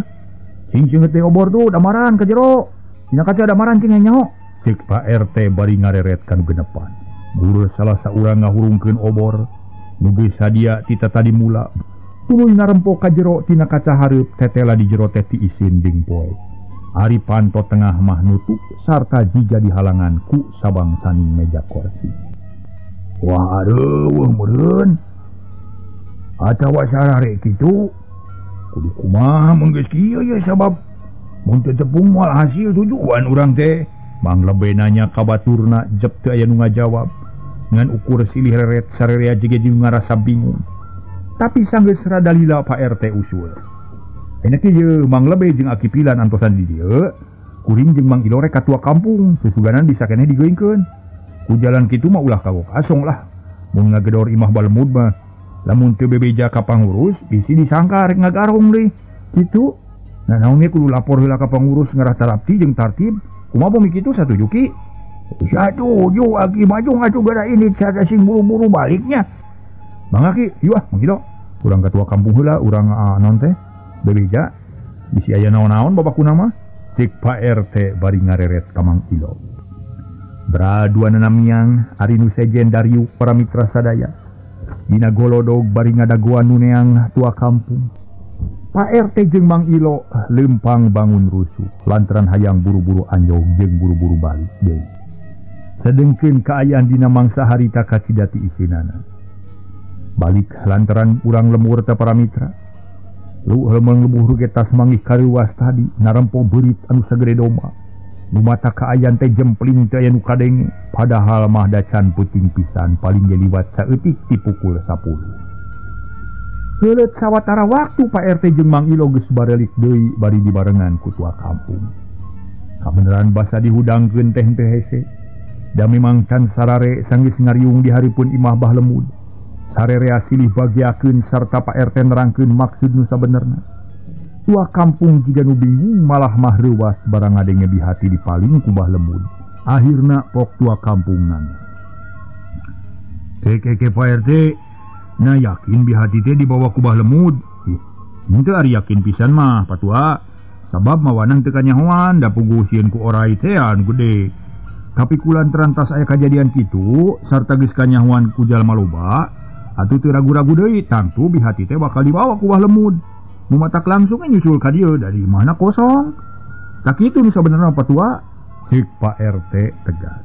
Cing ceungeut teh obor tuh damaran ka jero. Dina kaca damaran cing nyaho. Ceuk Pak RT bari ngareret ka nu genepan. Guru salah saurang ngahurungkeun obor, nu geus sadia ti tadi mula. Tuluy narempo ka jero tina kaca hareup tetela di jero teh ti isin jeung poe. Ari panto tengah mah nutup sarta jiga dihalangan ku sabangsaning meja kursi. Wah aduh meureun. Atawa sarare kitu. Kudu kumaha mun geus kieu ye sabab mun teu tepung moal hasil tujuan urang teh. Mang Lebe nanya ka baturna jep teu aya nu ngajawab. Ngan ukur silih reret sarerea jiga jeung ngarasa bingung. Tapi sanggeus rada lila Pak RT usul. Ayeuna kieu Mang Lebe jeung Aki Pilan antosan di dieu, kuring jeung Mang Ilo rek katua kampung, susuganan bisa keneh digeungkeun. Ku jalan kitu mah ulah kagok asong lah. Mun ngagedor imah Balemud mah lamun teu bebeja ka pangurus bisi disangka rek ngagarong deui. Kitu. Nah naon ge kudu lapor heula ka pangurus ngarah tarapti jeung tartib. Kumaha bumi kitu satuju Ki? Satuju Aki majung atuh gara ini sada sing buru-buru baliknya. Mangga Ki, yuk ah Mang Ilo. Urang katua kampung heula urang naon teh bebeja bisi aya naon-naon babakuna mah. Cek Pak RT bari ngareret ka Mang Ilo. Beraduan miang ari nu sejen dariuk para mitra sadaya. Dina golodog bari ngadagoan nu neang tua kampung. Pak RT jeung Mang Ilo lempang bangun rusuh lantaran hayang buru-buru anjog jeung buru-buru balik deui. Sedengkeun kaayaan dina mangsa harita kacidati isinana. Balik lantaran urang lemur teh para mitra. Lu heumeung lembur ge tas manggih kareuwas tadi narempo beurit anu sagede domba. Nu mata kaayaan teh jempling teh aya nu kadenge, padahal mah dacan puting pisan paling ge liwat saeutik dipukul 10. Heuleut sawatara waktu Pak RT jeung Mang Ilo geus barelik deui bari dibarengan ku tua kampung. Kabeneran basa dihudangkeun teh henteu hese. Da memang can sarare sanggeus ngariung di hareupeun imah Bah Lemud. Sarerea silih bagiakeun sarta Pak RT nerangkeun maksud nu sabenerna. Tua kampung jiga nu bingung malah mah reuwas barang ngadenge bihati dipaling ku Bah Lemud. Akhirna pok tua kampung nanya. Keke Pak RT, nah yakin bihati teh dibawa ku Bah Lemud? Henteu ari yakin pisan mah patua. Sabab mawanang teu kanyahoan da puguh sieun ku orai teh anu gede. Tapi kulantaran tas aya kajadian kitu sarta geus kanyahoan ku jalma loba, atuh teu ragu-ragu deui tangtu bihati teh bakal dibawa ku Bah Lemud. Nu matak langsung nyusul ka dieu dari mana kosong. Tak kitu nu sabenerna patua. Cek Pak RT tegas.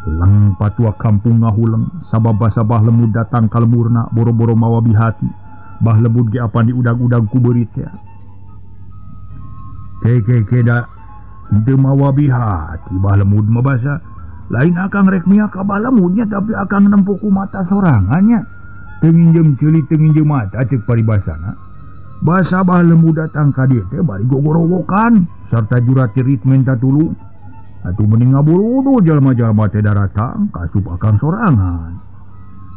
Leng patua kampung ngahuleng sabab basa Bah Lemud datang ka lemurna boro-boro mawa bihati. Bah Lemud ge apan diudag-udag ku beurit teh. Ke da henteu mawa bihati Bah Lemud mah basa. Lain akang rek miak ka Bah Lemudnya tapi akang nempo ku mata sorangannya. Teu nginjem ceuli teu nginjem mata cek paribasana. Basa Bah Lemud datang ka dieu teh bari gogorowokan sarta juratirit minta tulung. Atuh mending ngaburudu jalma-jalma teh daratang kasup akang sorangan.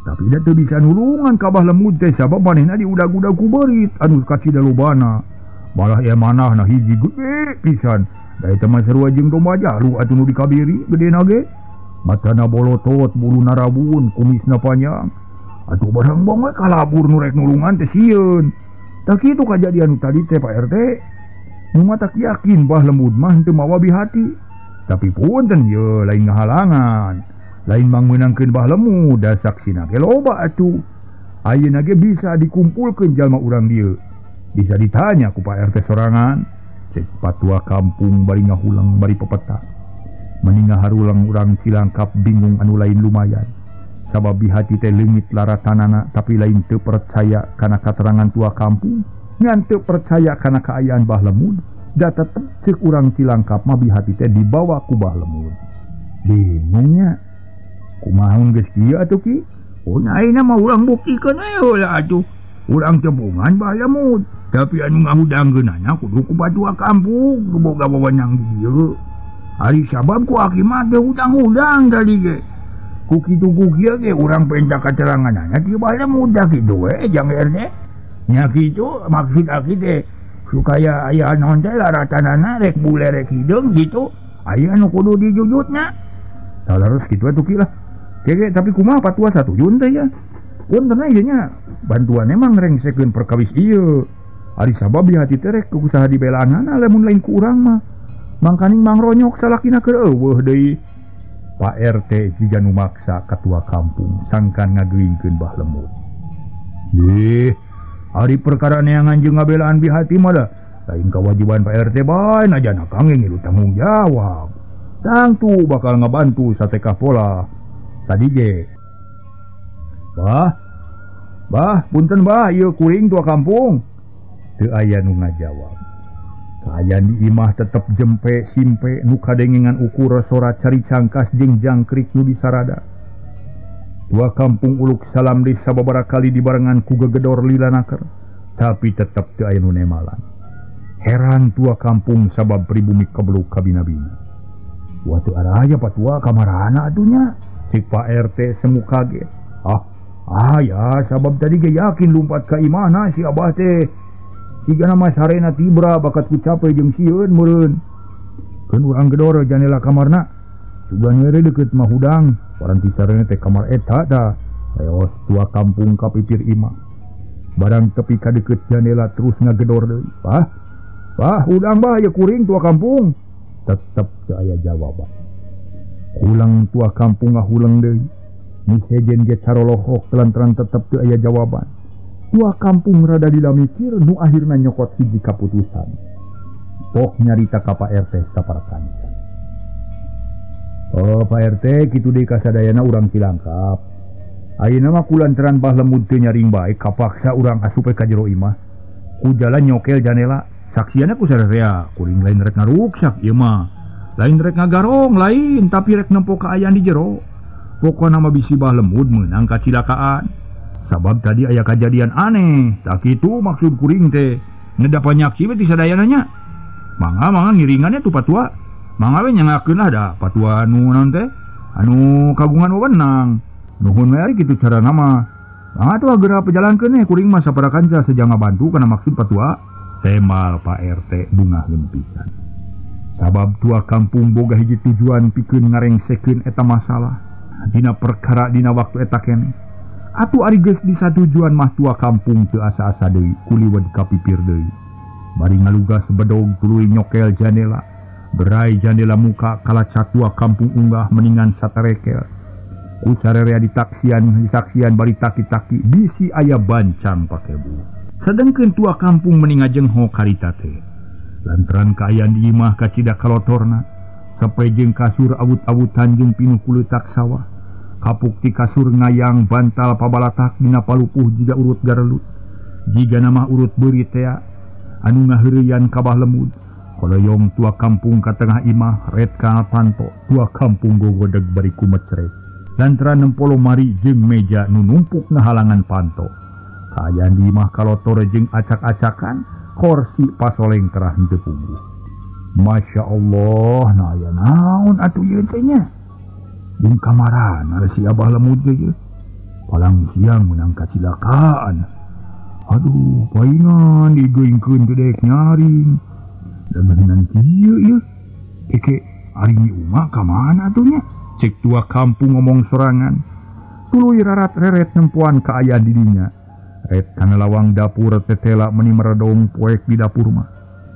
Tapi da teu bisa nulungan ka Bah Lemud teh sabab manehna diudag-udag ku beurit anu kacida lobana. Malah ieu manahna hiji gede pisan. Da eta mah sarua jeung domba jalu atuh nu dikabiri gedena ge. Matana bolotot, buluna rabun, kumisna panjang. Atuh barang bong we kalabur nu rek nulungan teh sieun. Tak kitu kajadian tadi teh Pak RT. Nu matak yakin Bah Lemud mah henteu mawa bihati. Tapi punten ye lain ngahalangan. Lain mangmeunangkeun Bah Lemud da saksina ge loba atuh. Ayeuna ge bisa dikumpulkeun jalma urang dieu. Bisa ditanya ku Pak RT sorangan. Cek patua kampung bari ngahulang bari pepeta. Meninga harulang urang Cilangkap bingung anu lain lumayan. Sabab bihati teh leungit laratanana tapi lain teu percaya kana katerangan tua kampung, ngan teu percaya kana kaayaan Bah Lemud, da tetep ceuk urang Cilangkap mah bihati teh dibawa ku Bah Lemud. Bingungnya kumaha geus kieu atuh ki? Oh ayeuna mah urang buktikeun we heula atuh. Urang tebungan Bah Lemud, tapi anu ngahudangkeunana kudu ku patua kampung, nu boga wewenang dieu. Ari sabab ku aki mah teh hudang-hudang tadi ge. Ku kitu ku kieu ge urang penta kateranganana ti Bah Lemud da kitu we jang RT. Nya kitu maksud aki teh supaya aya naon teh laratanana rek bule rek hideung kitu, aya nu kudu dijujutna. Salarus kitu atuh ki lah. Kege tapi kumaha patua satujun teh ya. Punten ieu nya bantuan emang rengsekeun perkawis ieu. Ari sabab di hati teh rek ku usaha dibelaanana lamun lain ku urang mah. Mangkaning mangronyok salakina keur eueuh deui. Pak RT jiga nu maksa katua kampung sangkan ngageuingkeun Bah Lemud. Ih, ari perkara neangan jeung ngabelaan bihati mah da lain kewajiban Pak RT bae najana kang ngilu tanggung jawab. Tangtu bakal ngabantu satekah pola. Tadi ge. Bah, bah, punten bah, ieu kuring tua kampung. Teu aya nu ngajawab. Kaayaan di imah tetep jempe simpe nu kadengengan ukur sora cari cangkas jeung jangkrik nu disarada. Tua kampung uluk salam di sababaraha kali dibarengan ku gegedor lila naker, tapi tetep teu aya nu nemalan. Heran tua kampung sabab pribumi kebeluk kabina-bina. Wah teu araya patua kamarana atuh nya? Cek Pak RT semu kaget. Ah ya sabab tadi ge yakin lumpat ka imahna si Abah teh. Siga nama sarena tibra bakat ku cape jeung sieun meureun. Keun urang gedor janela kamarna. Sugan we deukeut mah hudang, paranti sarena teh kamar eta tah. Reos tua kampung ka pipir imah. Barang tepi ka deukeut janela terus ngagedor deui. Bah, bah hudang bah ieu kuring tua kampung. Tetep teu aya jawaban. Hulang tua kampung ngahuleng deui. Nu sejen ge carolohok lantaran tetep teu aya jawaban. Tua kampung rada dila mikir nu akhirna nyokot hiji kaputusan. Pok nyarita ka Pak RT saparakanca. Oh Pak RT kitu deui kasadayana urang Cilangkap. Ayeuna mah kulantaran Bah Lemud teu nyaring bae kapaksa urang asup ka jero imah. Ku jalan nyokel janela, saksiana ku sararea, kuring lain rek ngaruksak ieu mah. Lain rek ngagarong lain tapi rek nempo kaayaan di jero. Pokona mah bisi Bah Lemud meunang kacilakaan. Sabab tadi aya kajadian aneh, tak kitu maksud kuring teh. Neda panyaksi we ti sadayana nya. Mangga mangga ngiringannya tuh patua. Mangga we nyangakeun lah da patua anu naon teh? Anu kagungan wewenang. Nuhun we ari kitu carana mah. Mangga tuh geura pejalankeun we kuring mah saparakanca seja ngabantu kana maksud patua. Temal Pak RT bungah pisan. Sabab tua kampung boga hiji tujuan pikeun ngarengsekeun eta masalah. Dina perkara dina waktu eta keneh. Atuh ari geus disatujuan mah tua kampung teu asa-asa deui kuliwed ka pipir deui. Bari ngalugas bedog tuluy nyokel janela. Berai janela muka kalaca tua kampung unggah meningan satarekel. Ku sarerea ditaksian disaksian bari taki-taki bisi aya bancang pake bu. Sedengkeun tua kampung meninga jengho karita teh. Lantaran kaayaan di imah kacida kalotorna, sape jeung kasur awut-awutan jeung pinuh kuleutak sawah. Kapuk ti kasur ngayang bantal pabalatak dina palupuh jiga urut garelut. Jiga nama urut beurit tea anu ngaheureyan ka Bah Lemud. Koloyong tua kampung ka tengah imah ret kana panto tua kampung gogodeg bari kumecret. Lantaran nempo lomari jeung meja nu numpuk ngahalangan panto. Kaayaan di imah kalotor jeung acak-acakan korsi pasoleng terah henteu puguh. Masya Allah, nah aya naon atuh ieu teh nya? Jeung kamarana si Abah Lemud ge ieu. Palang siang meunang kacilakaan. Aduh, paingan digeungkeun teu daek nyaring. Da geuningan kieu ieu. Eke ari nyi Uma ka mana atuh nya? Cek tua kampung ngomong sorangan. Tuluy rarat reret nempoan kaayaan di dinya. Ret kana lawang dapur tetela meni meredong poek di dapur mah.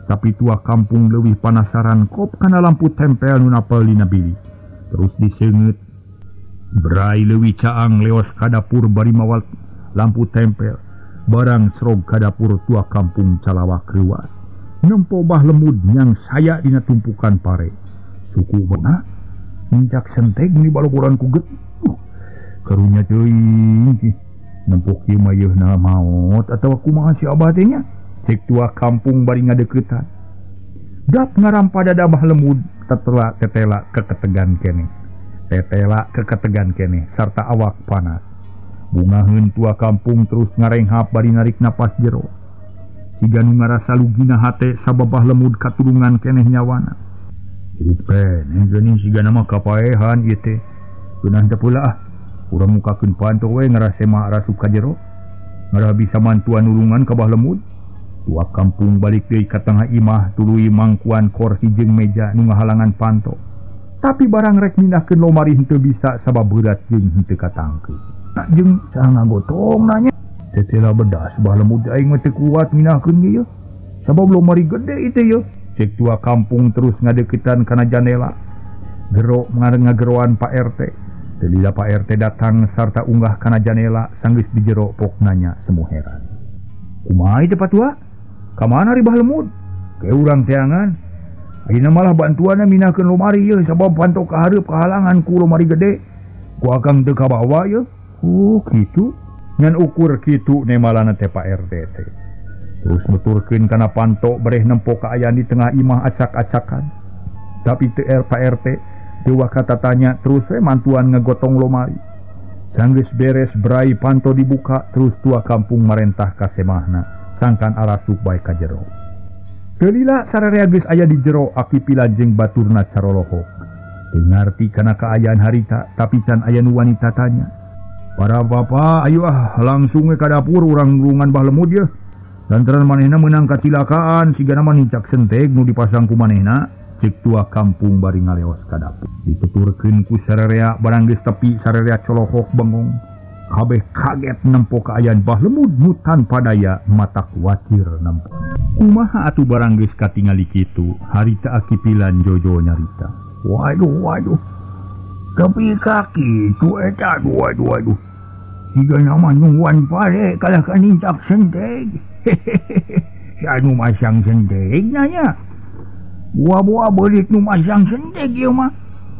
Tapi tua kampung leuwih panasaran kop kana lampu tempel nu napel dina bilik. Terus diseungeut. Berai leuwih caang leos ka dapur bari mawal lampu tempel. Barang serog ka dapur tua kampung calawak reuas. Nempo Bah Lemud yang saya dina tumpukan pare. Suku beuna nincak senteg meuni balogoran ku getih. Karunya teuing nempo kieu mah yeuna maot atawa kumaha si abah teh nya. Cek tua kampung bari ngadeuketan. Gap ngarampa dada Bah Lemud tetela tetela keketegan keneh. Tetela keketegan keneh sarta awak panas. Bungaheun tua kampung terus ngarenghap bari narik napas jero. Siga nu ngarasa lugina hate sabab Bah Lemud katulungan keneh nyawana. Hirup keneh geuning siga mah kapaehan ieu teh. Geunah teh pula ah. Urang mukakeun panto we ngarasa mah rasup ka jero. Ngarah bisa mantuan nulungan ka Bah Lemud. Tua kampung balik deui ka tengah imah tuluy mangkuan korsi jeung meja nu ngahalangan panto. Tapi barang rek mindahkeun lomari henteu bisa sabab beurat jeung henteu katangkeun. Nah, jeung saha ngagotong nanya. Tetela bedas Bah Lemud aing mah teu kuat mindahkeun ge yeuh. Sabab lomari gede ieu teh yeuh. Cek tua kampung terus ngadeuketan kana jandela. Gero ngageroan Pak RT. Teu lila Pak RT datang sarta unggah kana jandela sanggeus di jero pok nanya semu heran. Kumaha ieu teh Patua? Ka mana ri Bah Lemud? Ke urang teangan. Ayeuna malah bantuanna mindahkeun lomari yeuh sabab panto ka hareup kahalangan ku lomari gede. Ku akang teu kabawa yeuh. Oh kitu. Ngan ukur kitu nemalana teh Pak RT teh. Terus nuturkeun kana panto bereh nempo kaayaan di tengah imah acak-acakan. Tapi teu Pak RT teu wakata tanya terus we mantuan ngegotong lomari. Sanggeus beres berai panto dibuka terus tua kampung marentah ka semahna. Sangkan arasuk bae ka jero. Teu lila sararea geus aya di jero aki pila jeung baturna carolohok. Teu ngarti kana kaayaan harita tapi can aya nu wanita tanya. Para bapa ayo ah langsung we ka dapur urang nulungan Bah Lemud yeuh. Lantaran manehna meunang kacilakaan sigana mah nincak senteg nu dipasang ku manehna. Cek tua kampung bari ngaleos ka dapur. Dituturkeun ku sararea barang geus tepi sararea colohok bengong. Kabeh kaget nempo kaayaan Bah Lemud nu tanpa daya mata kuatir nempo. Kumaha atuh barang geus katingali kitu harita aki pilan jojo nyarita. Waduh waduh. Tepi kaki tu eta waduh waduh. Siga nama nungguan pare kalah ka nincak senteg. Hehehe. Si anu masang senteg nanya. Buah-buah beurit nu masang senteg ieu mah.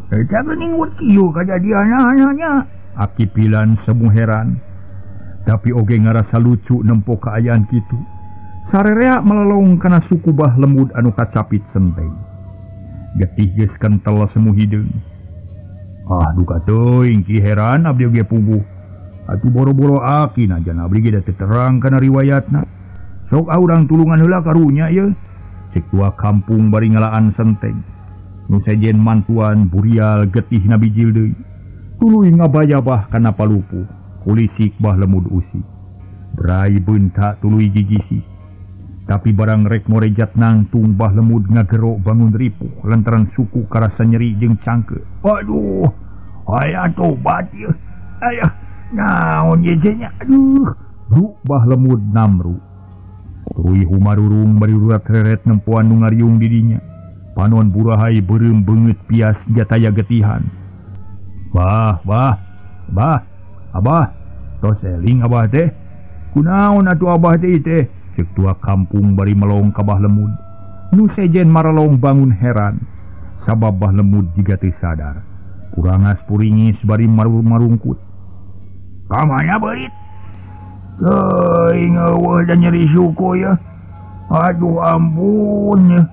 Eta geuning kieu kajadianna nya. Aki pilan semu heran. Tapi oge ngarasa lucu nempo kaayaan kitu. Sarerea melelong kana suku Bah Lemud anu kacapit senteg. Getih geus kentel semu hideung. Ah duka teuing ki heran abdi oge puguh. Atuh boro-boro aki najan abdi ge da teu terang kana riwayatna. Sok ah urang tulungan heula karunya ieu. Cek tua kampung bari ngalaan senteg. Nu sejen mantuan burial getih nabijil deui. Tuluy ngabayabah kana palupuh, kulisik Bah Lemud usik. Berai beunta tuluy gigisi. Tapi barang rek morejat nangtung Bah Lemud ngagero bangun ripuh lantaran suku karasa nyeri jeung cangke. Aduh, aya tobat ieu. Aya, naon ieu teh nya? Aduh, ru Bah Lemud namru. Tuluy humarurung bari urat reret nempoan nu ngariung di dinya. Panon burahai beureum beungeut pias jataya getihan. Bah, bah, bah, abah, tos eling abah teh. Kunaon atuh abah teh teh? Cek tua kampung bari melong ka Bah Lemud. Nu sejen marelong bangun heran. Sabab Bah Lemud jiga teu sadar. Kurangas puringis bari marungkut. Ka mana beurit? Teuing eueuh da nyeri suku ya. Aduh ampun ya.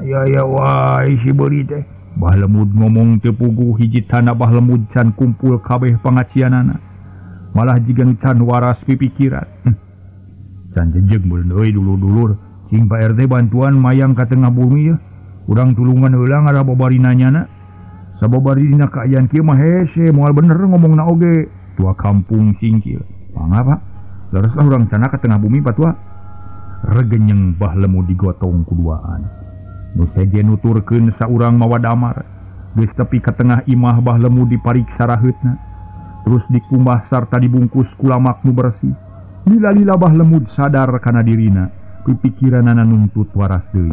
Ya ya wae si beurit teh. Bah Lemud ngomong teu puguh hiji tanda Bah Lemud can kumpul kabeh pangacianana. Malah jiga nu can waras pipikiran. Can jejeg meureun euy dulur-dulur. Cing Pak RT bantuan mayang ka tengah bumi yeuh. Urang tulungan heula ngarah babari nanyana. Sababari dina kaayaan kieu mah hese moal bener ngomongna oge. Tua kampung singkil. Mangga Pak. Lereslah urang sana ka tengah bumi patua. Regenyeng Bah Lemud digotong kuduaan. Nu sejen nuturkeun saurang mawa damar. Geus tepi ka tengah imah Bah Lemud dipariksa raheutna. Terus dikumbah sarta dibungkus ku lamak nu bersih. Lila-lila Bah Lemud sadar kana dirina, pipikiranana nuntut waras deui.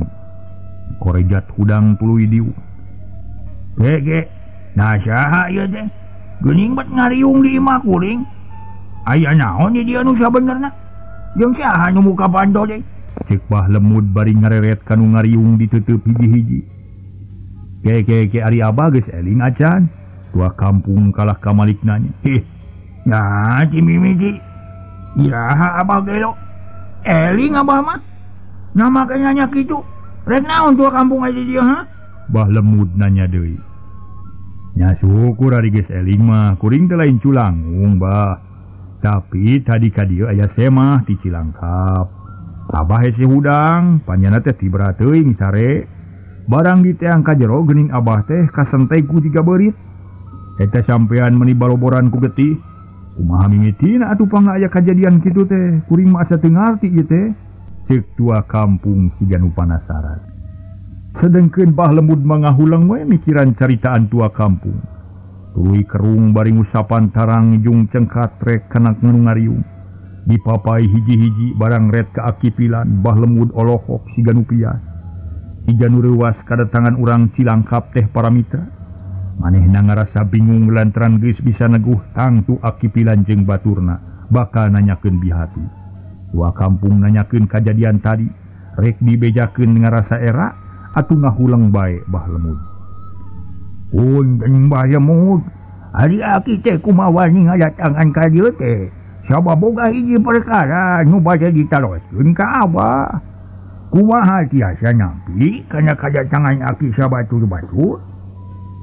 Korejat hudang tuluy diuk. Ge ge, nah saha ieu teh? Geuning bet ngariung di imah kuring. Aya naon di dieu nu sabenerna? Jeung saha nu muka panto deui? Ceuk Bah Lemud bari ngareret ka nu ngariung ditutup hiji-hiji. Ke ari abah geus eling acan. Tua kampung kalah ka malik nanya. Hih. Nah, ci mimiti. Iraha abah gelo. Eling abah mah. Nama nanya kitu. Rek naon tua kampung aya di dieu ha? Bah Lemud nanya deui. Nya syukur ari geus eling mah, kuring teh lain culangung bah. Tapi tadi ka dieu aya semah ti Cilangkap. Abah hese hudang, panjana teh tibra teuing sare. Barang diteang ka jero geuning abah teh kasenteg ku tiga beurit. Eta sampean meuni baloboran ku getih. Kumaha mimitina atuh pangna aya kajadian kitu teh, kuring mah asa teu ngarti ieu teh. Ceuk tua kampung siga nu panasaran. Sedengkeun Bah Lemud mah ngahulang we mikiran caritaan tua kampung. Tuluy kerung bari ngusapan tarang jung cengkat rek kana nu ngariung. Dipapai hiji-hiji barang ret ka akipilan Bah Lemud olohok siga nu pias. Siga nu reuwas kadatangan urang Cilangkap teh para mitra. Manehna ngarasa bingung lantaran geus bisa neguh tangtu akipilan jeung baturna bakal nanyakeun bihati. Tua kampung nanyakeun kajadian tadi, rek dibejakeun ngarasa era atuh ngahuleng bae Bah Lemud. Punten Bah Lemud, ari aki teh kumaha wani ngadatangan ka dieu teh? Sabab boga hiji perkara nu bade ditaroskeun ka abah. Kumaha tiasa nampi kana kadatangan aki sabatur-batur?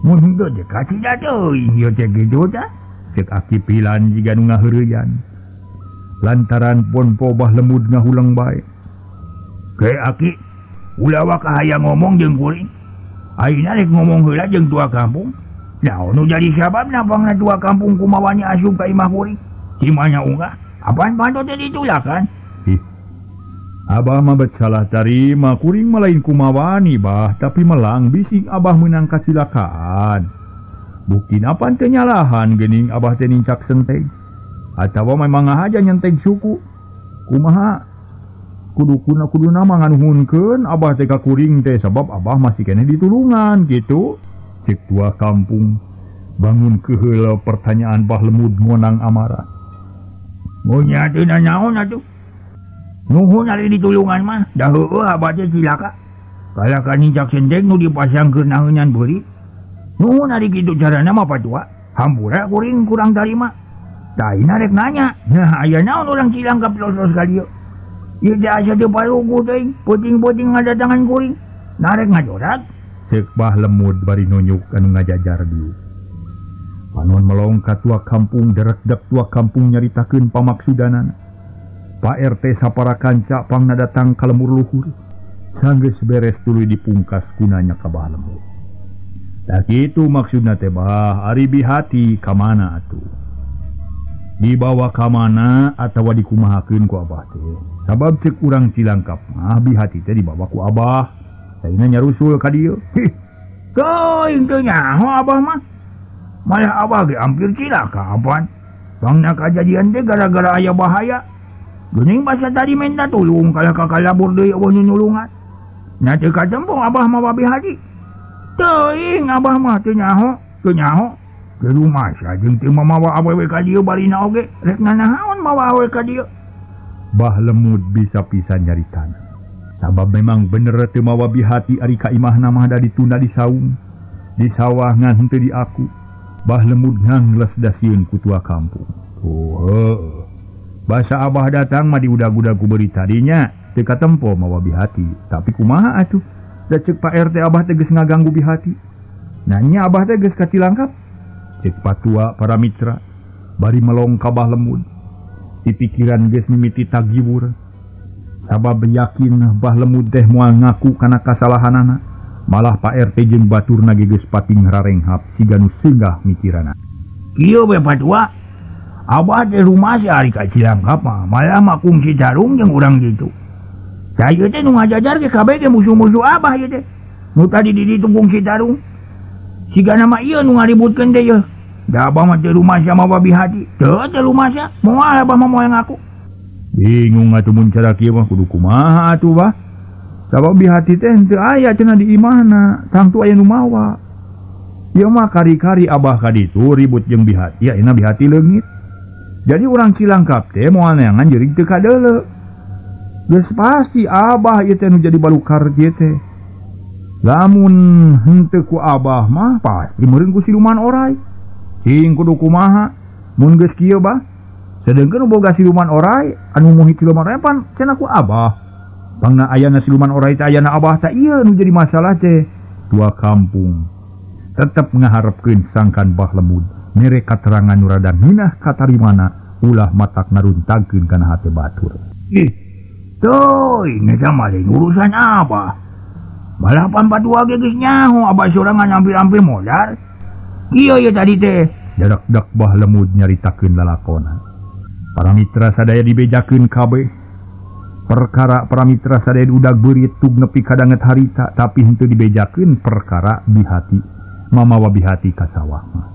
Mun henteu teh kacida teuing ieu teh kitu tah. Ceuk aki pilan jiga nu ngaheureyan. Lantaran ponpo Bah Lemud ngahuleng bae. Ke aki ulah waka hayang ngomong jeung kuring. Ayeuna rek ngomong heula jeung tua kampung. Naon nu jadi sababna pangna tua kampung kumawani asup ka imah kuring? Di mana unggah? Apaan panto teh ditulakan? Ih. Abah mah bet salah tarima, kuring mah lain kumawani bah, tapi melang bising abah meunang kacilakaan. Buktina pan teh nyalahan geuning abah teh nincak senteg. Atawa memang ngahaja nyenteg suku. Kumaha? Kudu kuduna mah nganuhunkeun abah teh ka kuring teh sabab abah masih keneh ditulungan gitu. Ceuk tua kampung bangun keheula pertanyaan Bah Lemud ngonang amarah. Mun nya teu nanaon atuh. Nuhun ari ditulungan mah, da heueuh abah teh cilaka. Kalah ka nincak senteg nu dipasangkeun naeunyan beurit. Nuhun ari kitu carana mah patua. Hampura kuring kurang tarima. Tah rek nanya, nah aya naon urang Cilangkap los-los ka dieu? Ieu teh asa teu parugu teuing, peuting-peuting ngadatangan kuring. Narek ngajorak. Ceuk Bah Lemud bari nunjuk anu ngajajar dieu. Panon melong ka tua kampung, derekdek tua kampung nyaritakeun pamaksudanana. Pak RT sapara kanca pangna datang ka lemur luhur. Sanggeus beres tuluy dipungkas kunanya ka Bah Lemud. Tah kitu maksudna teh bah, ari bihati ka mana atuh? Dibawa ka mana atawa dikumahakeun ku abah teh? Sabab ceuk urang Cilangkap mah bihati teh dibawa ku abah. Saina nyarusul ka dieu. Hih. Teuing teu nyaho abah mah. Malah abah ge hampir cilaka apaan. Pangna kajadian teh gara-gara aya bahaya. Geuning basa tadi minta tulung kalah ka kalabur deui eueuh nu nulungan. Nya teu katempong abah mawa bihati. Teuing abah mah teu nyaho, teu nyaho. Ke rumah jeung teu mamawa awewe ka dieu barina oge rek nanaon mawa awewe ka dieu. Bah Lemud bisa pisan nyaritana. Sabab memang bener teu mawa bihati ari ka imahna mah da ditunda di saung. Di sawah ngan henteu di aku. Bah Lemud ngangles da sieun ku tua kampung. Oh heueuh. Basa abah datang mah diudag-udag ku beurit tadinya teu katempo mawa bihati. Tapi kumaha atuh? Da ceuk Pak RT abah teh geus ngaganggu bihati. Nanya abah teh geus ka Cilangkap. Ceuk patua para mitra bari melong ka Bah Lemud. Di pikiran geus mimiti tagiwur. Sabab yakin Bah Lemud teh moal ngaku kana kasalahanana. Malah Pak RT jeung baturna ge geus pating rarenghap siga nu singgah mikirana. Kieu we patua. Abah teh rumah si ari ka Cilangkap mah malah mah kungsi tarung jeung urang kitu. Tah ieu teh nu ngajajar ge kabeh ge musuh-musuh abah ieu teh. Nu tadi di ditu kungsi tarung. Siga nama ieu nu ngaributkeun teh yeuh. Da abah mah teu rumasa mawa bihati. Teu teu rumasa, moal abah mah moal ngaku. Bingung atuh mun cara kieu mah kudu kumaha atuh bah. Sabab bihati teh henteu aya cenah di imahna, tangtu aya nu mawa. Ieu mah kari-kari abah ka ditu ribut jeung bihati, ayeuna bihati leungit. Jadi urang Cilangkap teh moal neangan jeuring teu kadeuleu. Geus pasti abah ieu teh nu jadi balukar kieu teh. Lamun henteu ku abah mah pasti meureun ku siluman orai. Cing kudu kumaha mun geus kieu bah. Sedengkeun boga siluman orai anu muhi siluman orai pan cenah ku abah. Pangna ayana siluman orai teh ayana abah tah ieu nu jadi masalah teh. Dua kampung tetep ngaharepkeun sangkan Bah Lemud mere katerangan nu rada ngeunah katarimana ulah matak ngaruntagkeun kana hate batur. Ih, teuing eta mah lain urusan abah. Malah pan padua ge geus nyaho abah sorangan hampir-hampir modar. Kieu ye tadi teh. Dadak-dak Bah Lemud nyaritakeun lalakona. Para mitra sadaya dibejakeun kabeh. Perkara para mitra sadaya udag beurit tug nepi kadanget harita tapi henteu dibejakeun perkara bihati. Mamawa bihati ka sawah mah.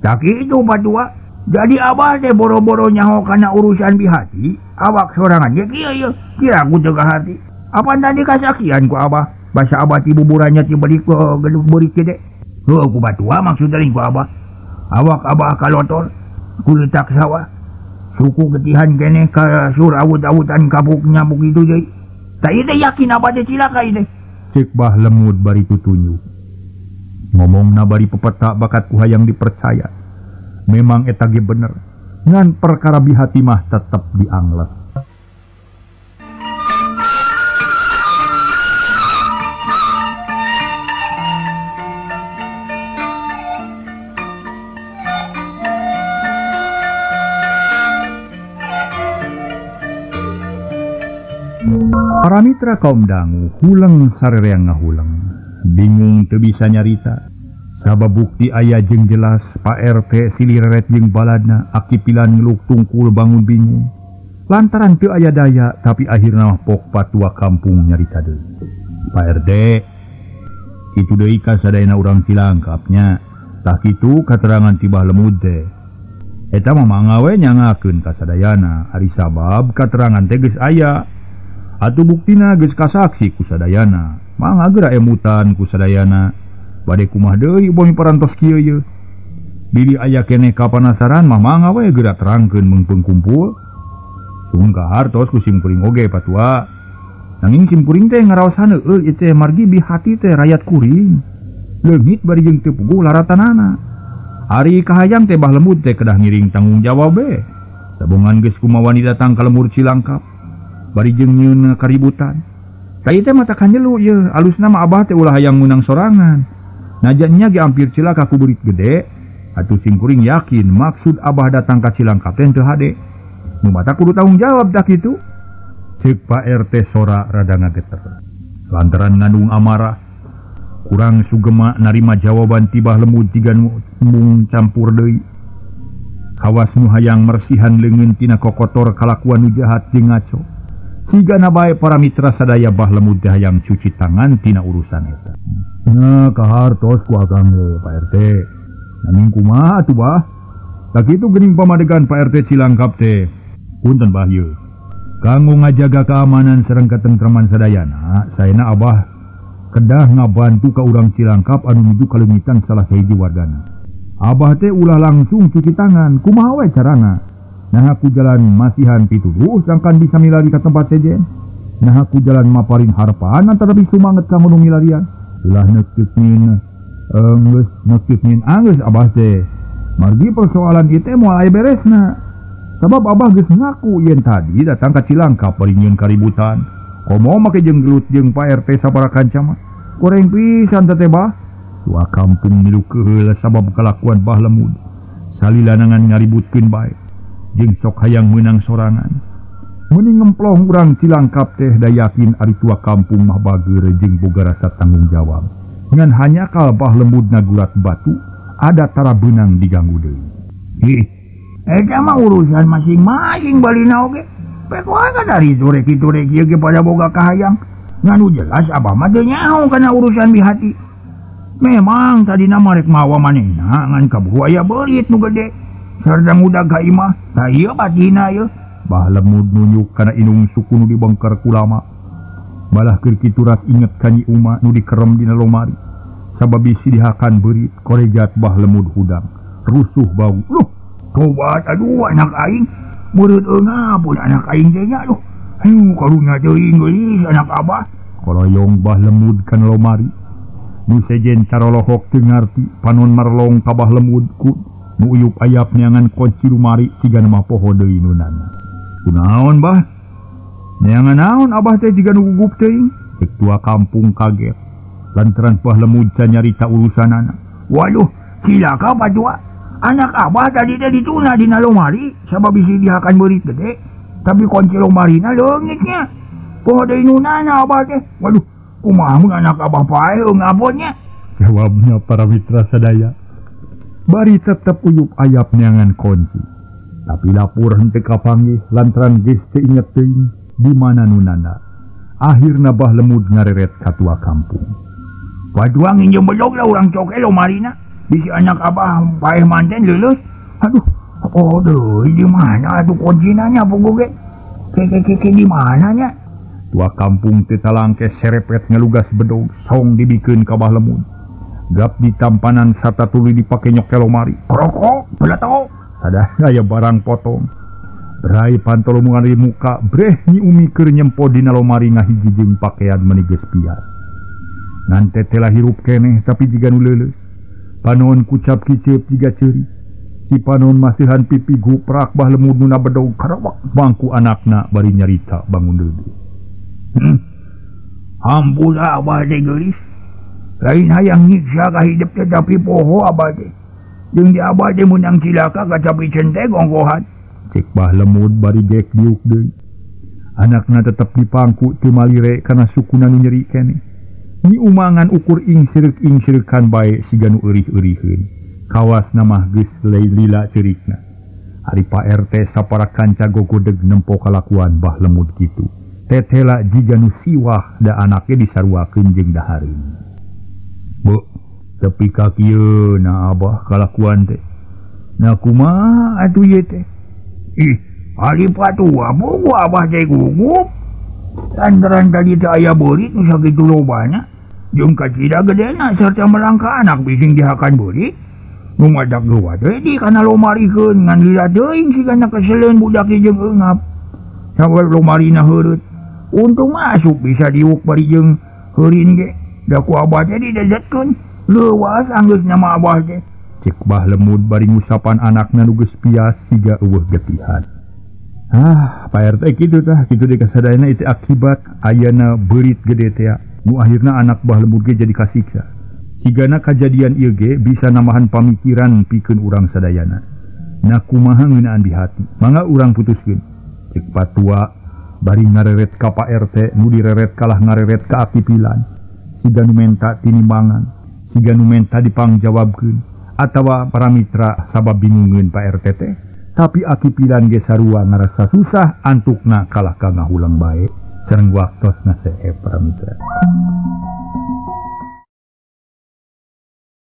Tak kitu padua. Jadi abah teh boro-boro nyaho kana urusan bihati, awak sorangan ge kieu ye. Kira ku teu hati. Apan tadi kasakian ku abah. Basa abah ti buburannya ti beurit beurit gede. Heuh ku batua maksud deui ku abah. Awak abah kalotor kuletak sawah. Suku getihan keneh ka sur awut-awutan kapuk nyabuk itu deui. Tah ieu teh yakin abah teh cilaka ieu teh. Ceuk Bah Lemud bari tutunjuk. Ngomongna bari pepetak bakat ku hayang dipercaya. Memang eta ge bener. Ngan perkara bihati mah tetep diangles. Para mitra kaum dangu huleng sarereang ngahuleng. Bingung teu bisa nyarita. Sabab bukti aya jeung jelas Pak RT silireret jeung baladna akipilan ngeluk tungkul bangun bingung. Lantaran teu aya daya tapi akhirna mah pok patua kampung nyarita deui. Pak RT kitu deui ka sadayana urang Cilangkapnya. Tah kitu katerangan ti Bah Lemud teh. Eta mah mangga we nyangakeun ka sadayana ari sabab katerangan teh geus aya. Atuh buktina geus kasaksi ku sadayana. Mangga geura emutan ku sadayana. Bade kumaha deui bumi parantos kieu ye. Bilih aya keneh kapanasaran mah mangga we geura terangkeun meungpeung kumpul. Sungguh kahartos ku simkuring oge patua. Nanging simkuring teh ngaraosan heueuh ieu teh margi bihati teh rayat kuring. Leungit bari jeung teu puguh laratanana. Ari kahayang teh Bah Lemud teh kedah ngiring tanggung jawab be. Sabongan geus kumawani datang ka lembur Cilangkap. Bari jeung nyieun kaributan. Tah ieu teh mata kanjelu ieu, alusna mah abah teh ulah hayang meunang sorangan. Najannya ge hampir cilaka ku beurit gede. Atuh simkuring yakin maksud abah datang ka Cilangkap teh teu hade. Nu mata kudu tanggung jawab tah kitu. Ceuk Pak RT sora rada ngageter. Lantaran ngandung amarah, kurang sugema narima jawaban ti Bah Lemud tiga mung campur deui. Kawas nu hayang mersihan leungeun tina kokotor kalakuan nu jahat jeung ngaco. Sigana bae para mitra sadaya Bah Lemud teh hayang cuci tangan tina urusan eta. Nah, kahartos ku akang ge Pak RT. Nanging kumaha atuh bah? Tah kitu geuning pamadegan Pak RT Cilangkap teh. Punten bah ieu. Kanggo ngajaga keamanan sareng katentreman sadayana, saena abah kedah ngabantu ka urang Cilangkap anu nuju kaleungitan salah sahiji wargana. Abah teh ulah langsung cuci tangan, kumaha we carana? Nah aku jalan masihan pituduh sangkan bisa milari ka tempat sejen. Nah aku jalan maparin harpan antara lebih sumanget kanggo nu milarian. Ulah neukeukeun geus neukeukeun anggeus abah teh. Margi persoalan ieu teh moal aya beresna. Sabab abah geus ngaku yen tadi datang ka Cilangkap bari nyieun kaributan. Komo make jeung gelut jeung Pak RT sabaraha kanca mah. Goreng pisan teh bah. Dua kampung milu keheul sabab kalakuan Bah Lemud. Salilanangan ngaributkeun bae. Jeung sok hayang meunang sorangan. Meuning ngemplong urang Cilangkap teh da yakin ari tua kampung mah bageur jeung boga rasa tanggung jawab. Ngan hanya kal Bah Lemud nagulat batu, ada tara beunang diganggu deui. Ih, eta mah urusan masing-masing balina oge. Pek wae dari turek-turek ieu ge pada boga kahayang. Ngan nu jelas abah mah teu nyaho kana urusan bihati. Memang tadina mah rek mawa manehna ngan kabuhu aya beurit nu gede. Sarta ngudag ka imah, tah ieu batina ieu. Bah Lemud nunjuk kana inung suku nu dibongkar ku lama. Malah keur kitu ras inget ka Nyi Uma nu dikerem dina lomari. Sabab bisi dihakan beurit korejat Bah Lemud hudang. Rusuh bau. Loh, tobat aduh anak aing. Beureut eungap pun anak aing teh nya aduh. Aduh karunya teuing geulis anak abah. Koroyong Bah Lemud kana lomari. Nu sejen carolohok teu ngarti panon marlong ka Bah Lemud ku nu uyup ayap neangan kunci lumari siga nu mah poho deui nunana. Kunaon Bah? Neangan naon abah teh jiga nu gugup teuing? Cek tua kampung kaget. Lantaran Bah Lemud can nyarita urusanana. Waduh, cilaka patua. Anak abah tadi teh dituna dina lomari sabab bisi dihakan beurit gede. Tapi kunci lomarina leungitnya. Poho deui nunana abah teh. Waduh, kumaha mun anak abah paeh ngabonnya? Jawabnya para mitra sadaya. Bari tetep uyup ayap neangan kunci. Tapi dapur henteu kapanggih lantaran geus teu inget teuing di mana nunana. Akhirna Bah Lemud ngareret ka tua kampung. Patua nginjem bedog lah urang coke lomarina. Bisi anak abah paeh manten leuleus. Aduh, oh deui di mana atuh kuncinanya puguh ge? Ke di mana nya? Tua kampung teh talangke serepet ngelugas bedog song dibikeun ka Bah Lemud. Gap ditampanan sarta tuluy dipake nyokel lomari. Rokok, beletok. Sadah aya barang potong. Berai pantolomungan di muka, breh Nyi Umi keur nyempo dina lomari ngahiji jeung pakean meuni geus pias. Ngan teteh hirup keneh tapi jiga nu leuleus. Panon kucap kiceup jiga ceurik. Si panon masihan pipi guprak Bah Lemud nuna bedog karewak bangku anakna bari nyarita bangun deui. Hampura abah teh geulis. Lain hayang nyiksa ka hidup teh tapi poho abah teh. Jeung di abah teh meunang cilaka kacapi centek ongkohan. Cek Bah Lemud bari gek diuk deui. Anakna tetep dipangku teu malire kana sukuna nu nyeri keneh. Nyi Umangan ukur ingsireuk-ingsirekan bae siga nu eurih-euriheun. Kawasna mah geus lila ceurikna. Ari Pak RT sapara kanca gogodeg nempo kalakuan Bah Lemud kitu. Tetela jiga nu siwah da anaknya disaruakeun jeung dahareun. Bu, tepi ka kieu na abah kalakuan teh. Na kumaha atuh ieu teh? Ih, ari patua buku abah teh gugup. Lantaran tadi teh aya beurit nu sakitu lobana, jeung kacida gedena sarta melangka anak bising dihakan beurit. Nu madak geuwat we di kana lomarikeun ngan lila teuing sigana keseleun budak jeung eungap. Sabab lomarina heureut. Untung masuk bisa diuk bari jeung heurin ge. Da ku abah teh didezetkeun. Leuwas anggeus nya mah abah teh. Cek Bah Lemud bari ngusapan anakna nu geus pias siga eueuh getihan. Ah, Pak RT kitu tah, kitu deui kasadayana itu akibat ayana beurit gede teh. Nu akhirna anak Bah Lemud ge jadi kasiksa. Sigana kajadian ieu ge bisa nambahan pamikiran pikeun urang sadayana. Na kumaha ngeunaan di hati, mangga urang putuskeun. Cek patua bari ngareret ka Pak RT, nu direret kalah ngareret ka Aki Pilan. Siga nu menta tinimbangan, siga nu menta dipangjawabkeun atawa para mitra sabab bingungeun Pak RT teh. Tapi Aki Pilan ge sarua ngarasa susah antukna kalah ka ngahulang bae. Sareng waktosna seep para mitra.